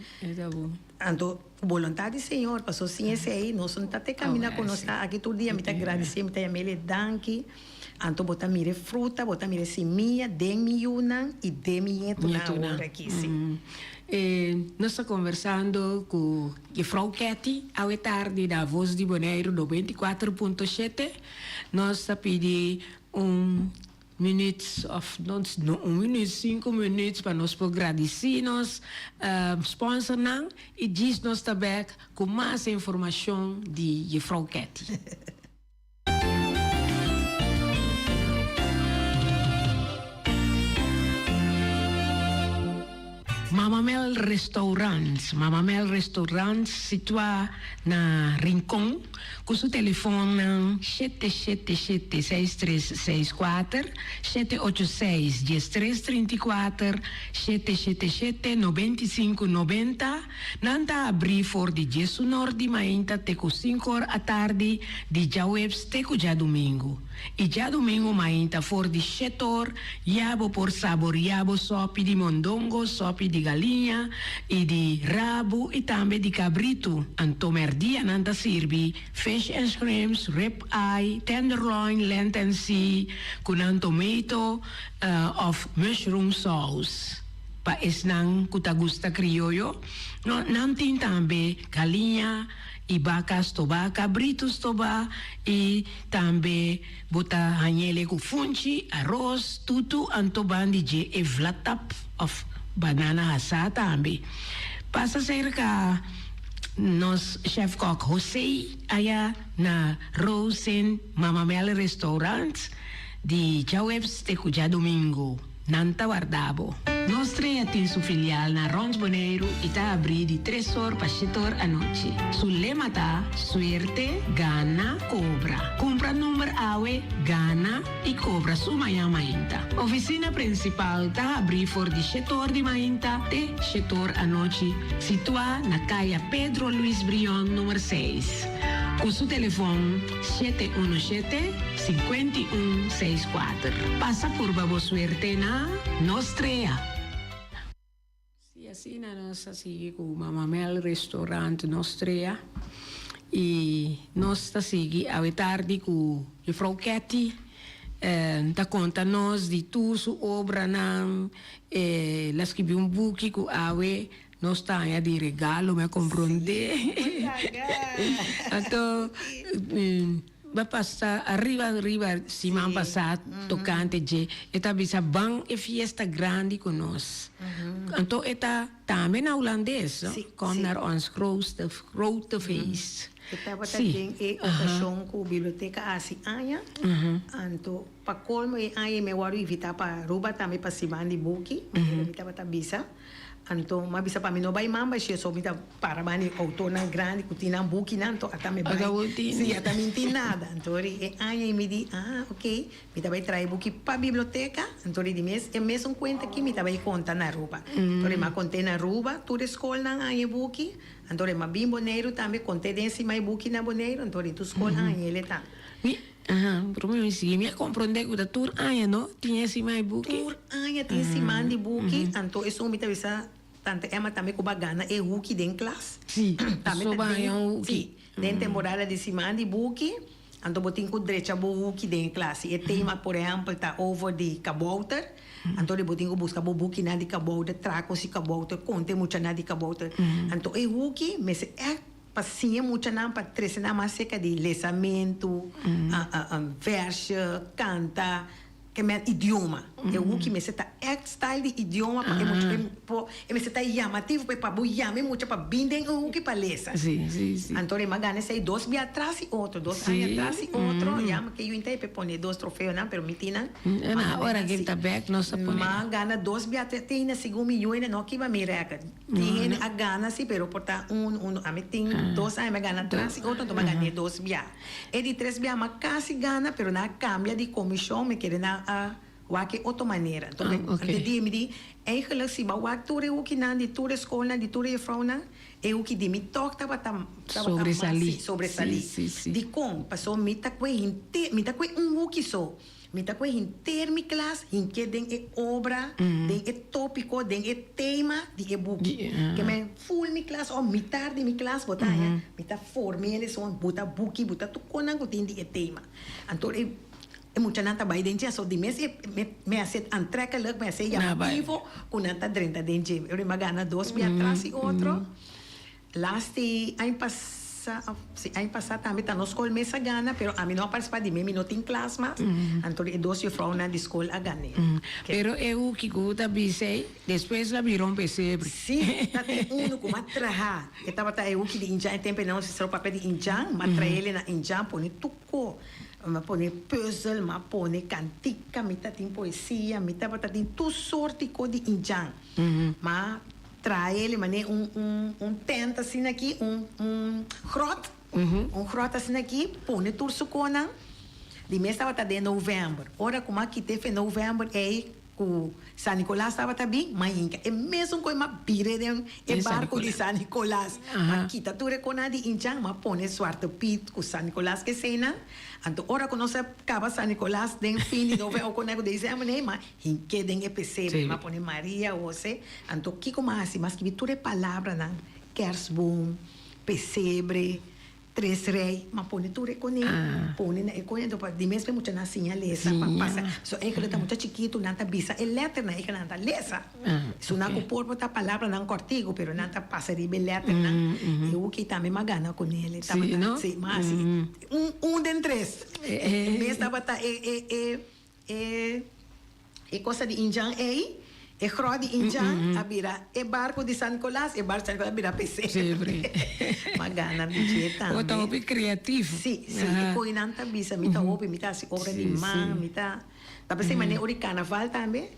Anto ku boluntat di Señor, paso sin esei nos no ta te kaminda ku nos ta aki tur dia. Mi ta gradisé, mi ta yam'El e danki. Anto bo ta mira e fruta, bo ta mira e simia den mi yunan i den mi ñetunan awor aki, sí. Nos ta conversando cu Juffrouw Ketty awe tardi na Voz di Boneiru 94.7. Nos ta pidi un minuut of no un minuut, cinco minuut pa nos por gradici nos sponsornan y djis nos ta bek cu mas informacion di Juffrouw Ketty. Mama Mel Restaurant, Mama Mel Restaurant situá na Rincon ku su telefonnan 777 6364, 786 1334, 777 9590. Nan ta abrí for di diesunor di mainta te ku sinkor atardi di djaweps te ku djadumingu. I djadumingu mainta for di shetor ya bo por saboriá bo sòpi di mondongo, sòpi di galiña i di rabu i tambe di kabritu. Anto mèrdia nan ta sirbi fish and shrimps, rib eye, tenderloin, lent and sea ku nan tomato òf mushroom saus. Pa esnan ku ta gusta krioyo, no, nan tin tambe galiña i baka stobá, kabritu stobá i tambe bo ta hañ'ele ku funchi, aros, tutu anto ban di dje e vlatap òf banana hasá tambe. Pasa serka nos chef kòk José aya na Rosen Mama Mel Restaurant di djaweps te ku djadumingu. Nan ta warda bo. Nos Trea tin su filial na Rond Boneiru i ta abrí di tres or pa shete or anochi. Su lema ta, Suerte, gana, kobra. Kumpra number awe, gana i kobra su mañan mainta. Ofisina prinsipal ta habrí for di shete or di mainta te shete or anochi, situá na Kaya Pedro Luis Brion number seis. Ku su telefon. 717 51 64. Pasa purba bo suerte na Nos Trea. Si asina nos a sigui cu Mama Mel Restaurant Nos Trea y nos ta sigui awe tardi cu Juffrouw Ketty ta conta nos di tur su obranan, el a scribi un buki cu awe Nos ta haña di regalo, mi a komprondé. Anto, bo a pasa ariba ariba siman pasá tokante dje. E ta bisa ban e fiesta grandi ku nos. Anto e ta tambe na hulandes, no? Kom naar ons grootste, grote feest. E tabata den e okashon ku biblioteka a hasi aña. Anto pa kolmo e aña mi a wòrdu invitá pa Aruba tambe pa siman di buki, manera mi tabata bisa. Anto m'a bisa pa mi no bai mamba she so mi ta para banda e autonan grandi ku tin nan bukinan anto ata mi bai si ata mi tin nada anto ri e aña i mi di ah ok mi ta bai trae buki pa biblioteka anto ri di mes e mesun kuenta aki mi ta bai konta na Aruba anto ri m'a kont'é na Aruba tur e skolnan haña e buki anto ri m'a bin Boneiru tambe kont'é den si mai buki na Boneiru anto ri tur skol haña el e tambe. Aha, prome mi sigui. Mi a comprende cu ta tur aña, no? Tin e siman e buki. Tur aña tin siman di buki, anto esun mi ta bisa. Tante Emma tambe ku bo a gana e huki den klas. Sí, Tambe so ta bo den, haña un huki. sí, den temporada di siman di buki, anto bo tin ku drecha bo huki den e klas. Si e tema, por ehèmpel, ta over di kabouter, anto di bo tin ku buska bo bukinan di kabouter, traha kos di kabouter, konta e muchanan di kabouter. Anto e huki mester ègt pa siña e muchanan pa trese nan mas serka di lesamentu, vèrsje, kanta. Ke men idioma. E huki mester ta ègt style di idioma pa e mucha por e mester ta yamativo pa pa bo yama e mucha pa bin den e huki pa lesa. Sí, sí, sí. Anto e magana esei dos bia tras i otro, dos aña tras i otro, ya mi ke yunta e pa e pone dos trofeonan pero mi tin nan. Na ora ke ta bèk nos ta pone. Ma gana dos bia te tin segun mi yunan no kiba mi rèkòrt. Tin hende a gana si pero por ta un uno. Ami tin dos aña mi a gana tras i otro anto mi a gana e dos bia. E di tres bia m'a casi gana pero nan a cambia di comision mi kere nan a wak e otro manera. Enton mi Ah, di mi di eigenlijk si bo a wak tur e hukinan di tur e scolnan di tur e juffrouwnan e huki di mi toch tabata tabata mas Sobresalí. si sobresalí. Sí, sí, sí. Dicon? Pasobra mi ta cue henter mi ta cue un huki so. Mi ta kue henter mi klas hink'é den e obra, den e tópiko, den e tema di e buki. Ke men ful mi klas òf mitar di mi klas bo ta haña, mi ta form'é leson, bo ta buki, bo ta tur konan ku tin di e tema. Anto e e muchanan ta bai den dje, so di mes e mi hasié aantrekkelijk, mi hasié yamativo ku nan ta drenta den dje. Mi a gana dos bia tras di otro. Lasti aña pasa of si aña pasa tambe ta nos skol mes a gana pero ami no a participa di mi mi no tin klas mas anto e dos juffrouwnan di skol a gane. Pero e huki ku ta bisa ei despues la bira un pesebre. Si ta tin unu ku m'a traha e tabata e huki di indjan e tempo ei nos a papia di indjan m'a traele na indjan pone tuko m'a pone puzzel m'a pone kantika mi ta tin poesia mi tabata tin tur sortiko di indjan m'a Trae el mane un un un tent asina aki, un un grot, un grot asina aki, pone tur su konan. Di mes tabata den november. Ora ku m'a kite fe november ei ku San Nicolas tabata bin, m'a hinka e mesun koi m'a bira den e barco di San Nicolas. M'a kita tur e konan di inchan, m'a pone Zwarte Piet ku San Nicolas keseinan. Anto ora ku nos a kaba San Nicolas den fin di november o konan ku december nei, m'a Hink'é den e pesebre, m'a pone Maria, Hose, anto kiko m'a hasi? M'a skibi tur e palabranan, kerstboom, pesebre, tres rei, m'a pone tur e koné, pone na e koné, anto pa di mes pa e muchanan siña lesa, pa pasa, so eigenlijk ta mucha chikitu nan ta bisa e letternan, eigenlijk nan ta lesa, su nan ku por por ta palabranan kòrtiku, pero nan ta pasa riba e letternan, e hoki tambe m'a gana kuné, tabata, si, m'a hasi un, un den tres, e mes tabata e, e, e. E e cosa di Injan ei, e grot di Injan a bira e barco di San Nicolas, e barco di San Nicolas a bira pesebre. Ma gana di dje tambe. Bo ta hopi creativo. Si, si, e koinan ta bisa mi ta hopi, mi ta hasi obra di man, mi ta, ta p'esei manera ora di carnaval tambe,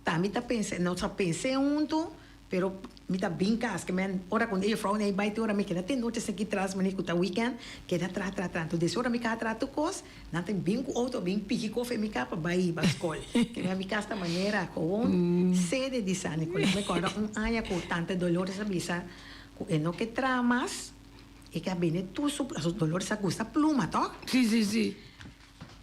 ta mi ta pensa, nos a pensa hunto, Pero mi ta bin cas ke men ora cu e juffrouw nei bay te ora mi keda te nochi esaki tras mane cu ta weekend keda tra tra tra anto des ora mi ka tra tur cos nan ta bin cu auto bin piki koffie mi ka pa bay hiba scol ke men mi cas ta manera gewoon sede di San Nicolas mi corda un aña cu tante Dolores a bisa cu e no ke tra mas e ke a bende tur su Dolores a gusta pluma toch? Si si si.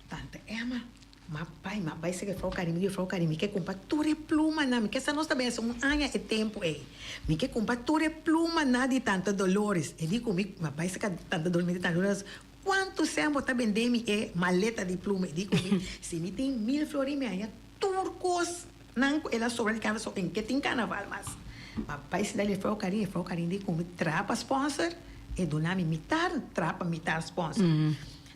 Tante Emma. M'a bai, m'a bai sega Juffrouw Karin, mi di Juffrouw Karin, mi ke kumpra tur e plumanan, mi ke sa nos ta bes un aña e tempu ei, mi ke kumpra tur e plumanan di Tante Dolores. E di ku mi, m'a bai sega Tante Dolores, mi di Tante Dolores, kuantu sèn bo ta bende mi e maleta di pluma? E di ku mi, si mi tin mil florin mi haña tur kos nan ku el a sobra di karnaval, so en ke tin karnaval mas. M'a bai sega Juffrouw Karin, Juffrouw Karin di ku mi, traha pa sponsor, e duna mi mitar, traha pa mitar sponsor.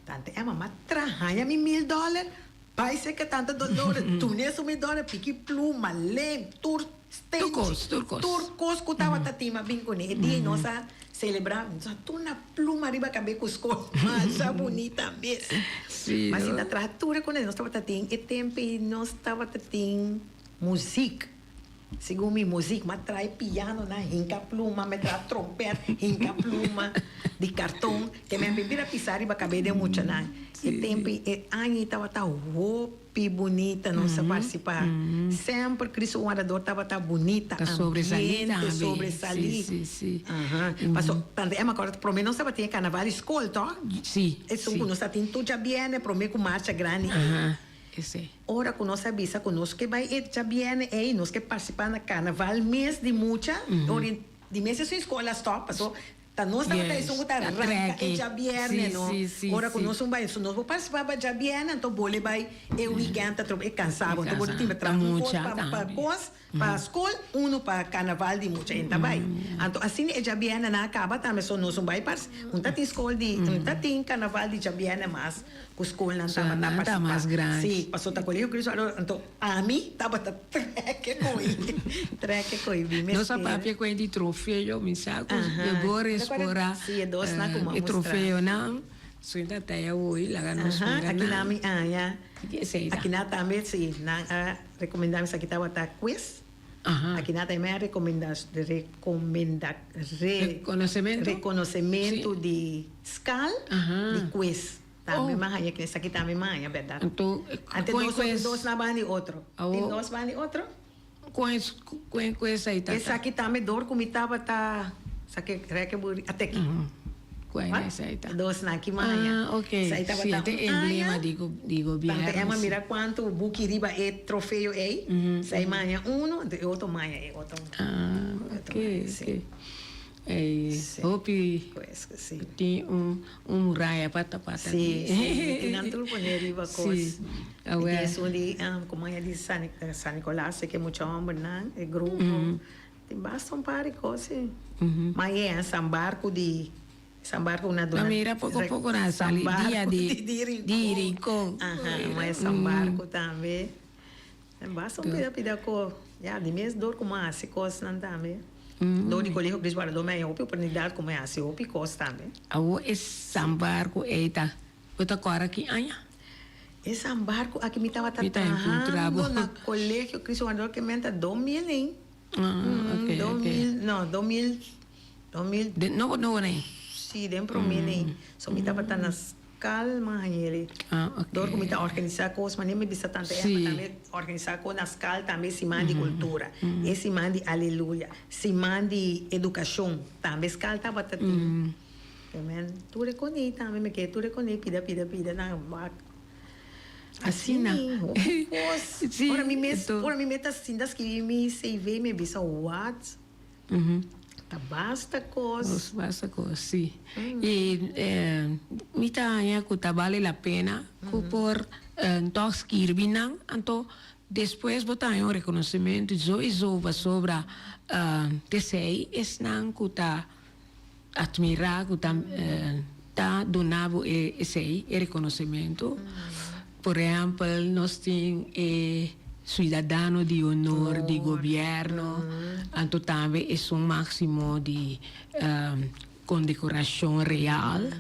Tante Emma, ma trahaña mi mil dòler, bai serka tante Dolores, dun'é su mil dòler, piki pluma, lem, tur stenchi, Tur kos, tur kos. tur kos ku tabata tin m'a bin kuné. E dia ei nos a selebrá, nos a tuna pluma riba kabé ku skol, masha bunita mes. Sí, Ma no? si ta traha tur e kos, nos tabata tin e tempu ei nos tabata tin muzik. Segun mi muzik, m'a trae piano na hinka pluma, m'a traha trompet, hinka pluma di karton, ke mi a bin bira pisa riba kabes den muchanan. E tempu ei, e aña ei tabata hopi bunita nos a partisipá. Semper Cristo Wardador tabata bunita, Ta sobresalí ambiente, tambe. sobresalí. Sí, sí, sí. Aha. Paso, tante Emma acorda, prome nos tabatin e carnaval di skol, toch? Sí, Esun sí. ku nos tatin tur djabierne prome ku marcha grandi ei. Aha. Esei. Ora ku nos a bisa ku nos ke bai e djabièrnè ei, nos ke partisipá na karnaval mes di mucha, ora di mes esun skol a stòp, paso ta nos tabata esun ku ta ranka e djabièrnè, no. Ora ku nos un bai, so nos por partisipá pa djabièrnè, anto bole bai e wikènt atrobe e kansa bo, anto bo tin traha un kos pa kos. Pa skol, unu pa karnaval di mucha hende ta bai. Anto asina e djabièrnè nan a kaba tambe so nos un bai parce un ta tin skol di un ta tin karnaval di djabièrnè mas ku skolnan So tabata nan ta partisipá. mas grandi. Sí, paso ta Colegio Cristo Salvador anto ami tabata trèk e koi trèk e koi bi Nos a mester. papia ku e di trofeo mi sa ku Aha, e bo ta kòrda respora sí e dosnan ku mi a e mustra. trofeonan. So e ta taya awor laga nos Aha, mira aki nan nan. mi aña. Esei ta. Aki nan tambe sí nan a Recomenda mi esaki tabata quiz. Aha. Aki nan tambe a recomenda recomenda re Reconocemento? reconocemento Sí. di skal Aha. di quiz. Tambe Oh. mi a haña esaki tambe mi a haña berdad. Anto Ante con dos quiz dos na banda di otro. Awo. Tin dos banda di otro? Con es con quiz ahí tata? Esaki tambe dor cu mi tabata esaki reke buri ateki. Aha. Cual es ahí ta? Dos na ki maya. Ah, ok. Esai Sí, tabata te un emblema aña. di, di gobierno. Tante Emma sí. mira cuanto buki riba e trofeo ei. Esai maya uno, anto e otro maya e otro. Ah, Otro ok, maya, sí. ok. Ey, Sí. hopi Pues cu sí. tin un, un muraya pa tapa Sí, tambe. sí, tin nan tur pone riba cos. Sí. Y Awel. tin esun di, um, como aya di San, San Nicolas, e mucha hombernan, e grupo. Tin basta un par di kos si. Ma yea San Barku di San Barku na duna Ma mira poko poko na sali dia di di Rincon. Aha, ma e San Barku tambe. Tin basta un pida pida ko. Ya di mes dor ku mi a hasi kosnan tambe. Dor di Colegio Cristo Guardador mi a haña hopi oportunidat ku mi a hasi hopi kos tambe. Awor e San Barku ei ta bo ta kòrda ki aña? E San Barku aki mi tabata Mi ta enkontra bo. trahando na Colegio Cristo Guardador ke menta dos mil ei. Ah, ok, Dos ok. mil, no, 2000, 2000, Den nobo nobo nei? sí, den promé nei. So mi tabata na skal Mahayeli. Ah, ok. Dor ku mi ta organisá kos, manera mi bisa tante Emma Sí. tambe organisá kos na skal tambe siman di kultura, e siman di aleluya, siman di edukashon, tambe skal tabata tin. Amen. Tur e konei tambe mi ke tur e konei pida pida pida nan wak. Asina. Hopi kos. Sí, Ora mi mes, enton. ora mi mes ta sinta skibi mi CV mi bisa what? Ta basta kos. Kos, basta kos, sí. I mi ta haña ku ta bale la pena ku por tòg skirbi nan, anto despues bo ta haña un rekonosementu sowieso pasobra t'esei esnan ku ta Admirá ku ta ta duna bo e esei, e rekonosementu. Por ehèmpel, nos tin e Suidadano di Honor di gobièrnu, anto tambe esun máksimo di kondekorashon real.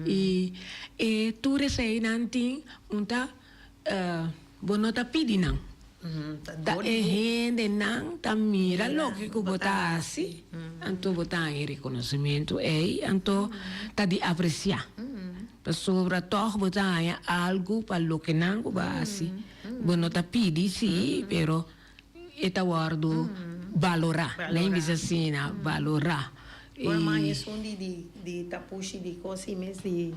I e tur eseinan tin un ta Bo no ta pidi nan. Ta e hendenan ta mira loke ku bo ta hasi, anto bo ta haña e rekonosementu ei, anto ta di apresiá. Pasobra tòg bo ta haña algu pa loke nan ku bo a hasi. Bo no ta pidi, sí, pero e ta wòrdu balorá. Nan bisa asina, balorá. Bo a haña esun di tapushi di kos i mes di.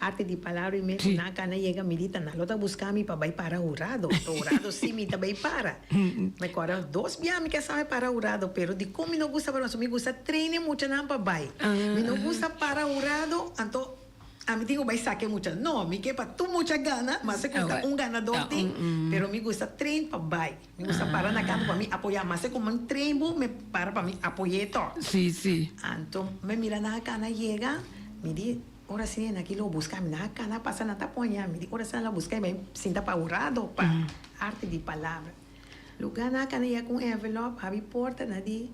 Arte di palabra i mes nan kana yega mi di ta nan lo ta buska mi pa bai para hurado. To hurado si mi ta bai para. Mi kòrda dos bia mi ke sa mi para hurado pero dikon mi no gusta para mi gusta train e muchanan pa bai. Mi no gusta para hurado anto ami tin ku bai saka e mucha. No mi ke pa tur mucha gana mase ku ta un ganador tin pero mi gusta train pa bai. Mi gusta para na kanto pa mi apoyá mase ku mi train bo mi para pa mi apoy'é tòg. Anto mi mira nan a kana yega mi di. Ora si nan aki lo busca mi, nan a cana pasa nan ta poña mi di ora si nan lo busca mi sinta pa hurado pa arte di palabra. Lugar nan a cana ya cu un envelop habi porta nan di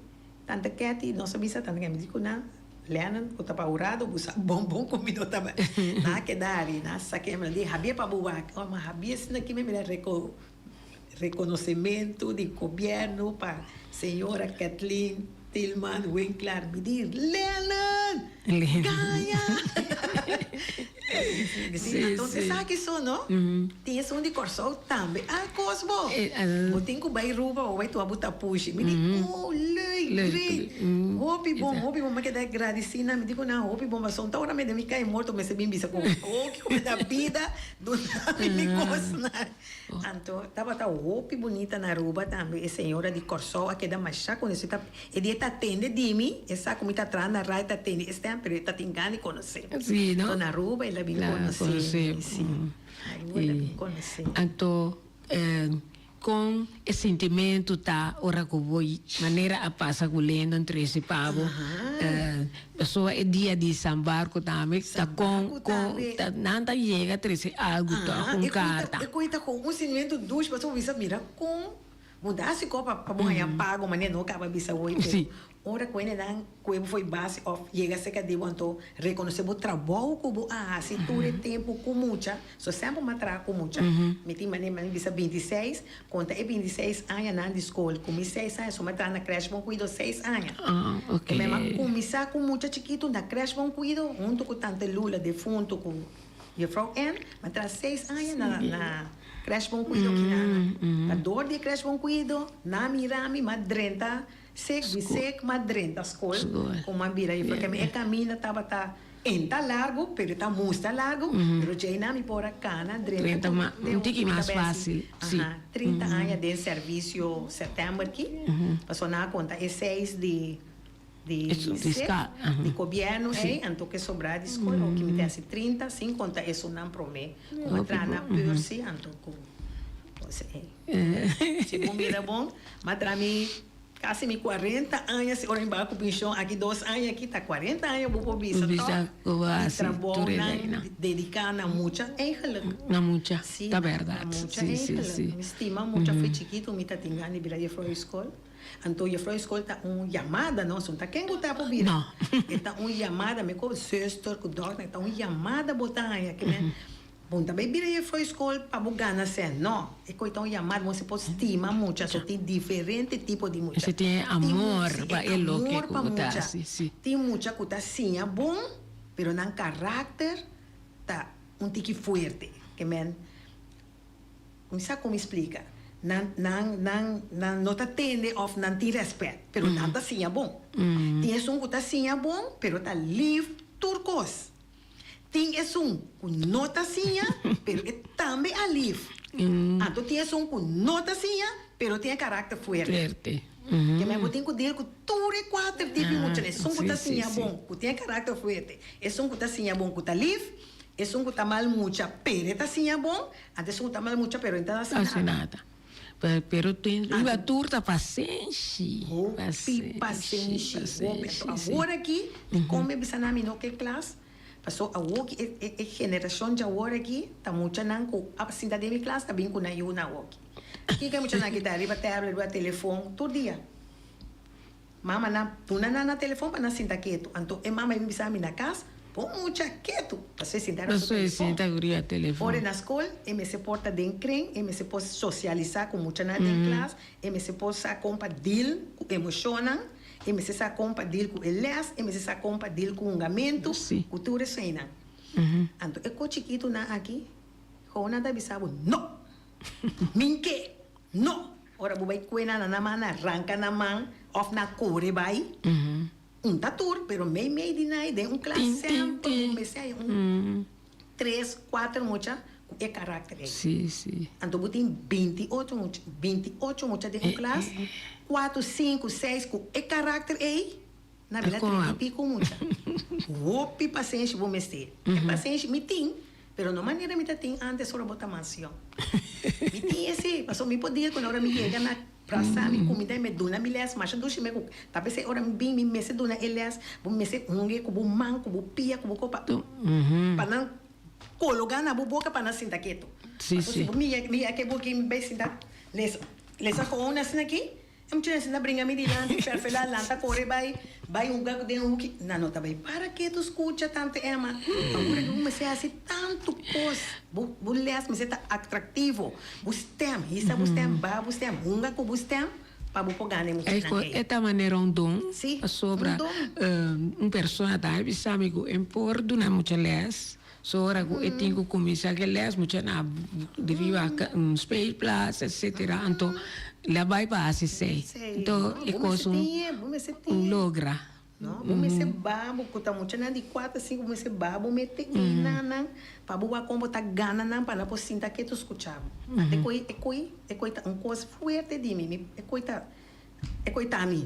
tanta Ketty nos a bisa tanta Ketty mi di cu nan Lennon cu ta pa hurado busa bon bon cu mi no ta nan a keda ari nan a saca envelop di habie pa bo wak oh ma habie asina aki mi mira reco Reconocemento di gobierno pa señora Kathleen Tilman Winklaar mi di Lennon! Gaña! Sí, anto esaki so no? Tin esun di Kòrsou tambe. Ah, kos bo! Bo tin ku bai Ruba bo bai tua bo tapushi. Mi di, oh, leuk! Great, Leuk. great. Hopi bon, hopi bon. Mi a keda gradisí nan. Mi di ku nan hopi bon pasobra ta ora mi den mi kai morto mester bin bisa ku oki ku mi ta bida duna mi mi kosnan. Anto tabata hopi bunita na Aruba tambe. E señora di Kòrsou a keda masha konosí. Ta e dia e ta atende di mi, e sa ku mi ta traha na radio, ta atende e stem, pero e ta tin gana di konosé. Sí, no? Anto na Aruba el a bin La konosé konosé. mi, sí. Na Aruba el a bin konosé. Anto Kon e sintimentu ta ora ku bo manera a pasa ku Lendon trese pa bo? Pasobra e dia di San Barko tambe ta kon kon ta nan ta yega trese algu tòg, un karta. E kui ta kon un sintimentu dushi pasobra bo bisa mira kon bo ta hasi kos pa bo haña pago manera no kaba bisa hoy pero Ora ku hendenan ku e bo foi base òf yega serka di bo anto rekonosé bo trabou ku bo a hasi tur e tempu ku mucha, so semper mi a traha ku mucha. Mi tin manera mi bisa bintiseis, konta e bintiseis añanan di skol ku mi seis aña, so mi a traha na Crèche Bon Kuido seis aña. E mi a kuminsá ku mucha chikitu na Crèche Bon Kuido huntu ku tante Lula defuntu ku Juffrouw Ann, mi a traha seis aña na na Crèche Bon Kuido kinan. Ta dor di e Crèche Bon Kuido nan a mira mi, mi a drenta. Sek di sek m'a drenta skol ku m'a bira juffrouw kemi e kaminda tabata enta largu pero e ta musta largu pero djei mi por a kana drenta ku un tiki mas fácil si 30 aña den servisio sèptèmber aki pasobra nan a konta e seis di di sek di gobièrnu ei anto ke sobrá di skol oki mi ta hasi 30 sin konta esunnan promé ku m'a traha na Percy anto ku Si bo mira bon, m'a traha mi casi mi cuarenta aña si ora mi baha cu pension aki dos aña aki ta cuarenta aña bo por bisa toch di trabounan dedica na mucha eigenlijk. Na mucha, Si, ta berdad. na mucha Si, si, eigenlijk. si. Mi stima mucha fo'i chikito mi ta tin gana di bira juffrouw di school. Anto juffrouw di school ta un yamada no, so no ta ken cu ta por bira. No. E ta un yamada, mi cu zuster cu dokter, e ta un yamada bo ta haña ke men. Bo no ta bay bira juffrouw school pa bo gana cen, no. E coy ta un yamada, bo si por stima mucha, so tin diferente tipo di mucha. Si tin e amor pa e loke cu bo ta haci, si. Tin mucha cu ta siña bon, pero nan karakter ta un tiki fuerte. Ke men, mi sa con mi splica, nan, nan, nan, nan no ta tende of nan tin respet, pero nan ta siña bon. Tin esun cu ta siña bon, pero ta lief tur cos. Tin esun ku no ta siña, pero e tambe a lif. Anto tin esun ku no ta siña, pero tin e karakter fuerte. Fuerte. Ke men bo tin ku deal ku tur e kuater tipo di mucha. Esun ku ta siña bon, ku tin e karakter fuerte. Esun ku ta siña bon, ku ta lif. Esun ku ta mal mucha, pero e ta siña bon. Anto esun ku ta mal mucha, pero e ta hasi nada. Pero tin riba tur ta pasenshi. Hopi pasenshi, hopi. Anto awor aki, dikon mi a bisa nan mi no ke klas? Paso awor ki e generashon djawor aki ta muchanan ku a sinta den mi klas ta bin ku nan yunan awor aki. Kiko e muchanan aki ta riba tablet, riba telefon tur dia. Mamanan duna nan nan telefon pa nan sinta ketu. Anto e mama a bin bisa mi na kas, Pon mucha ketu. Paso e sinta riba su Paso e sinta riba telefon. Ora e na skol, e mester por ta den kren, e mester por sosialisá ku muchanan den klas, e mester por sa kon pa deal ku emoshonnan, e mester sa kon pa deal ku e lès, e mester sa kon pa deal ku hungamentu, ku tur eseinan. Anto e ko chikitunan aki, gou nan ta bisa bo, No! Min ke! No! Ora bo bai kue nan na man, nan ranka nan man of nan kore bai. Un ta tur, pero mei mei di nan den un klas semper bo mester haña un tres, kuater mucha ku e karakter ei. Sí, sí. Anto bo tin binti ocho mucha, binti ocho mucha den un klas, kuater, sinku, seis ku e karakter ei, na bira 30 i piko mucha. Hopi pasenshi bo mester. E pasenshi mi tin. Pero no manera mi ta tin antes ora bo ta mas yòn. Mi tin esei, pasobra mi por dia ku ora mi yega na prasa mi kumida i mi duna mi lès masha dushi mi ku ta p'esei ora mi bin mi mester duna e lès bo mester hunga ku bo man ku bo pia ku bo kopa pa nan kologa na bo boka pa nan sinta ketu. Pasobra si bo mi yega ke bo ki mi bai sinta lesa lesa gewoon asina aki. E muchanan asina bringa mi dilanti, ferfelá, lanta kore bai, bai hunga den huki. Nan no ta bai para ketu skucha tante Emma. Awor aki bo mester hasi tantu kos. Bo bo les mester ta atraktivo. Bo stem, hisa bo stem, baha bo stem, hunga ku bo stem pa bo por gana e muchanan ei. E ta manera un don. Sí, Pasobra un don. un persona ta bisa mi ku e por duna mucha les. So ora ku e tin ku kuminsá ke lès mucha na riba speelplaats etcetera anto la bai pa hasi esei. Anto e kos un logra. No, bo mester ba bo ku ta muchanan di kuater, sinku bo mester ba bo mete enanan pa bo wak kon bo ta gana nan pa nan por sinta ketu skucha bo. Ante e koi e koi e koi ta un kos fuerte di mi, mi e koi ta e koi ta mi.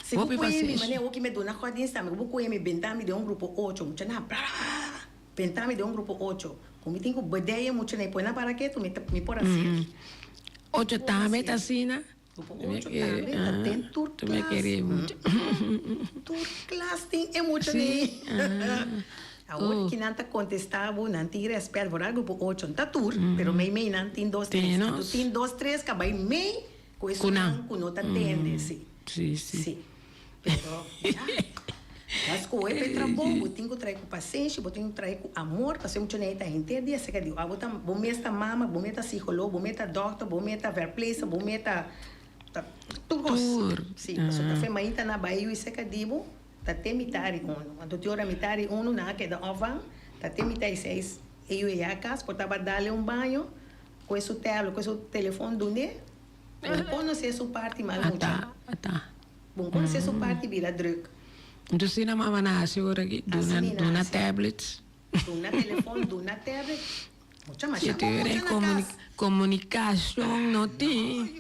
Si bo Hopi koe mi pasenshi. manera awor ki mi a duna gòrdienst tambe ku bo koe mi benta mi den un grupo ocho muchanan brrrr benta mi den un grupo ocho ku mi tin ku bedei e muchanan i pone nan para ketu mi ta mi por hasiel. Ocho tambe ta asina? Grupo ocho tambe ta den tur klas. Tur klas tin e mucha nei. Awor ki nan ta kontestá bo, nan tin rèspèt. Vooral grupo ocho. No ta tur, pero mei mei nan tin dos tres. Anto tin dos tres ka bai mei ku esunnan ku no ta tende. Si. Si. Pero ya. Bo a skohe pa e trabou, bo tin ku traha ku pasenshi, bo tin ku traha ku amor, pasobra mucha nei ta henter dia aserka di bo. Abo ta, bo mes ta mama, bo mes ta psikolo, bo mes ta dòkter, bo mes ta verpleegster, bo mes ta tur kos. Si, pasobra ta fe mainta nan bai yu aserka di bo, ta te mitad di unu. Anto tin ora mitad di unu nan a keda òfan, ta te mitad di seis e yu e ya kas, por tabata dale un baño, kohe su tablet, kohe su telefon dun'é, bo konosé su parti mal mucha. Bon konosé su parti bira druk. Entonces asina mama na hasi ora aki duna duna tablets. Duna telefon, duna tablet. Mucha masha bon mucha na kas. Komunikashon no tin.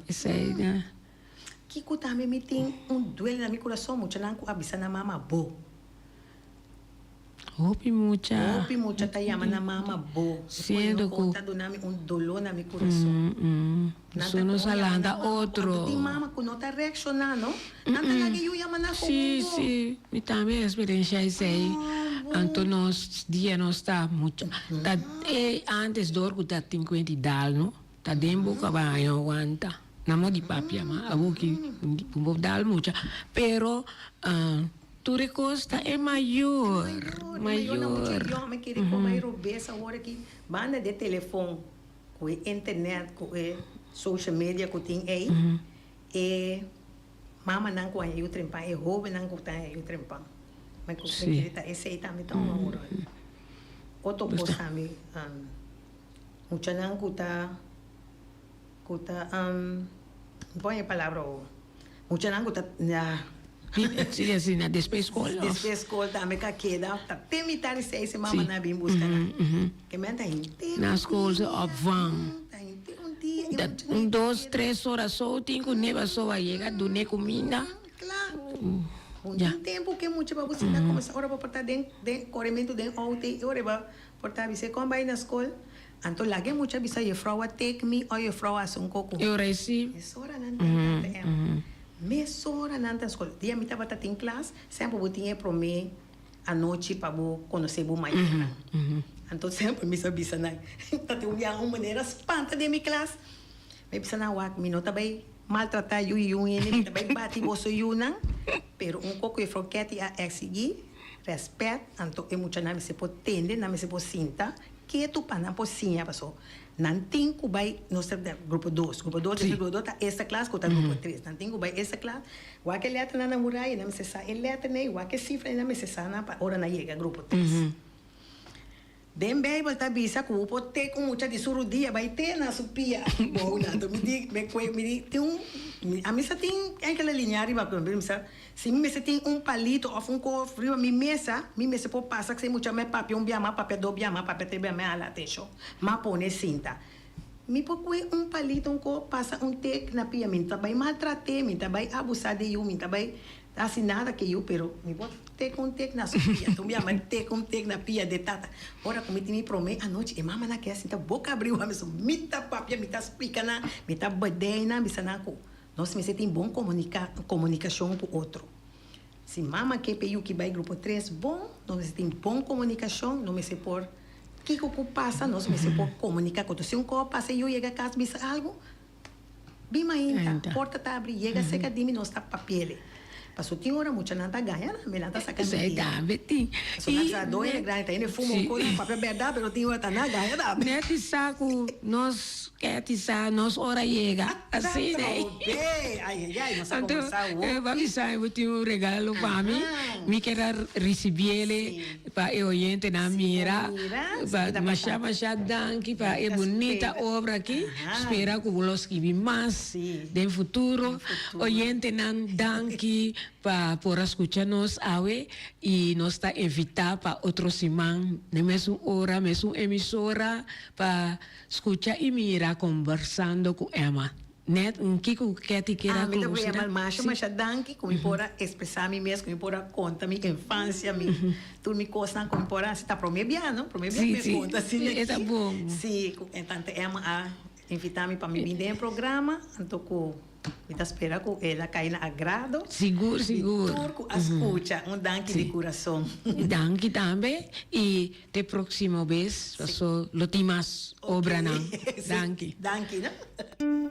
Esei ta. Kiko tambe mi tin un duele na mi kurason muchanan ku a bisa nan mama bo. Hopi mucha. Hopi mucha ta yama nan mama bo. Siendo cu. Ta duna mi un dolor na mi curason. Nan ta nos a lanta otro. Anto tin mama cu no ta reacciona no. Nan ta laga e yu yama nan como Si bo. si mi tambe a experiencia esey. Anto nos dia nos ta mucha. Ta e antes door cu ta tin cuenta di dal no. Ta den bo cabaño wanta. Na mo di papia ma awo ki bo dal mucha. Pero. Tur e kos ta e mayor, mayor. E mayor na mucha yòn, kere ku bai robes awor aki, banda di e telefon ku e internet ku e social media ku tin ei, e mamanan ku haña yu trempan, e hobennan ku ta haña yu trempan. Mi kere ta esei tambe ta un ròl. Otro kos tambe, muchanan ku ta ku ta, mi por haña e palabra awor. Muchanan ku ta na. Sí, asina, despues skol. Despues skol tambe ka keda ta te mitad di seis e mamanan a bin buska nan. Ke men ta henter un dia. Na skol se opvang. Ta henter un dia e muchanan. Un, dos, tres ora so tin ku neba so a yega dun'é kuminda. Kla. Un tin tempu ke mucha pa bo sinta komesa ora bo por ta den den korementu den outo ei ora bo por ta bis'é kon bai na skol. Anto laga e mucha bisa jefrou a tek mi o jefrou a hasi un koko. E ora esi. Mesora nan ta tanta em. Mesora nan ta skol. Dia mi tabata tin klas, semper bo tin e prome anochi pa bo konosé bo mayornan. Anto semper mi sa bisa nan, ta tin un biaha un manera spanta den mi klas. Mi bisa nan, wak, mi no ta bai maltratá yu i yu hende, mi ta bai bati boso yunan, pero un koko jefrou Ketty a eksigí rèspèt, anto e muchanan mester por tende, nan mester por sinta. Ketu pa nan por siña paso nan tin ku bai nos ta grupo dos grupo dos despues grupo dos ta esta klas ku ta grupo tres nan tin ku bai esta klas wak e lèternan na muraya nan mester sa e lèternan ei wak e sifranan nan mester sa nan pa ora nan yega grupo tres den beibel ta bisa ku bo por tek un mucha di su rudia bai te na su pia bou nan mi di mi kue mi di tin un ami sa tin enkele liña riba mi sa Si mi mester tin un palito of un kof riba mi mesa, mi mester por pasa k'sei mucha me papia un bia, m'a papia do bia, m'a papia tres bia, me hala atenshon, m'a pone sinta. Mi por kue un palito, un kof, pasa un tek na pia, mi no ta bai maltrat'é, mi no ta bai abusá di yu, mi no ta bai hasi nada ke yu, pero mi por tek un tek na su pia. Anto mi a manda tek un tek na pia di e tata. Ora ku mi tin mi promé anochi, e mamanan ke a sinta boka abrí wak mi so, mi ta papia, mi ta splika nan, mi ta bedei nan, bisa nan ku Nos mester tin bon komunikashon ku otro. Si mama ke pa e yuki bai grupo tres bon, nos mester tin bon komunikashon, nos mester por kiko ku pasa nos mester por komunika ku otro. Si un kos pasa e yu yega kas bisa algu, bin mainta, porta ta abri, yega serka di mi nos ta papiele. Paso tin ora muchanan ta gaña nan, mi nan ta saca Esei mentira. tambe tin. Paso nan sa doña de grandi ta hende fuma un cosa papia berdad pero tin ora ta nan gaña tambe. Net i sa cu nos Ketty sa nos ora yega. Asina ei. Atrobe! Ai ai ai, nos a Anto combersa e hopi. pa bisa bo tin un regalo pa mi. Mi kier a ricibiele pa e oyentenan mira. Mira, Pa masha masha danki pa e bunita obra aki. Spera ku bo lo skibi mas den futuro. Oyentenan danki pa por a skucha nos awe i nos ta invitá pa otro siman den mesun ora, mesun emisora pa skucha i mira Kombersando ku Emma. Net un kiko ku Ketty kier a Ami ta konsida? yama masha masha danki ku mi por a expresa mi mes, ku mi por a konta mi infansia, mi tur mi kosnan ku mi por a hasi. Ta prome bia no, prome bia ku mi a konta asina E ta aki. bon. Si, ku e tante Emma a invita mi pa mi bin den e programa, anto ku mi ta spera ku el a kai na agrado Sigur, di sigur. tur ku a skucha. Un danki di kurason. Danki tambe i te proximo bes paso lo tin mas obranan. Danki. Danki no.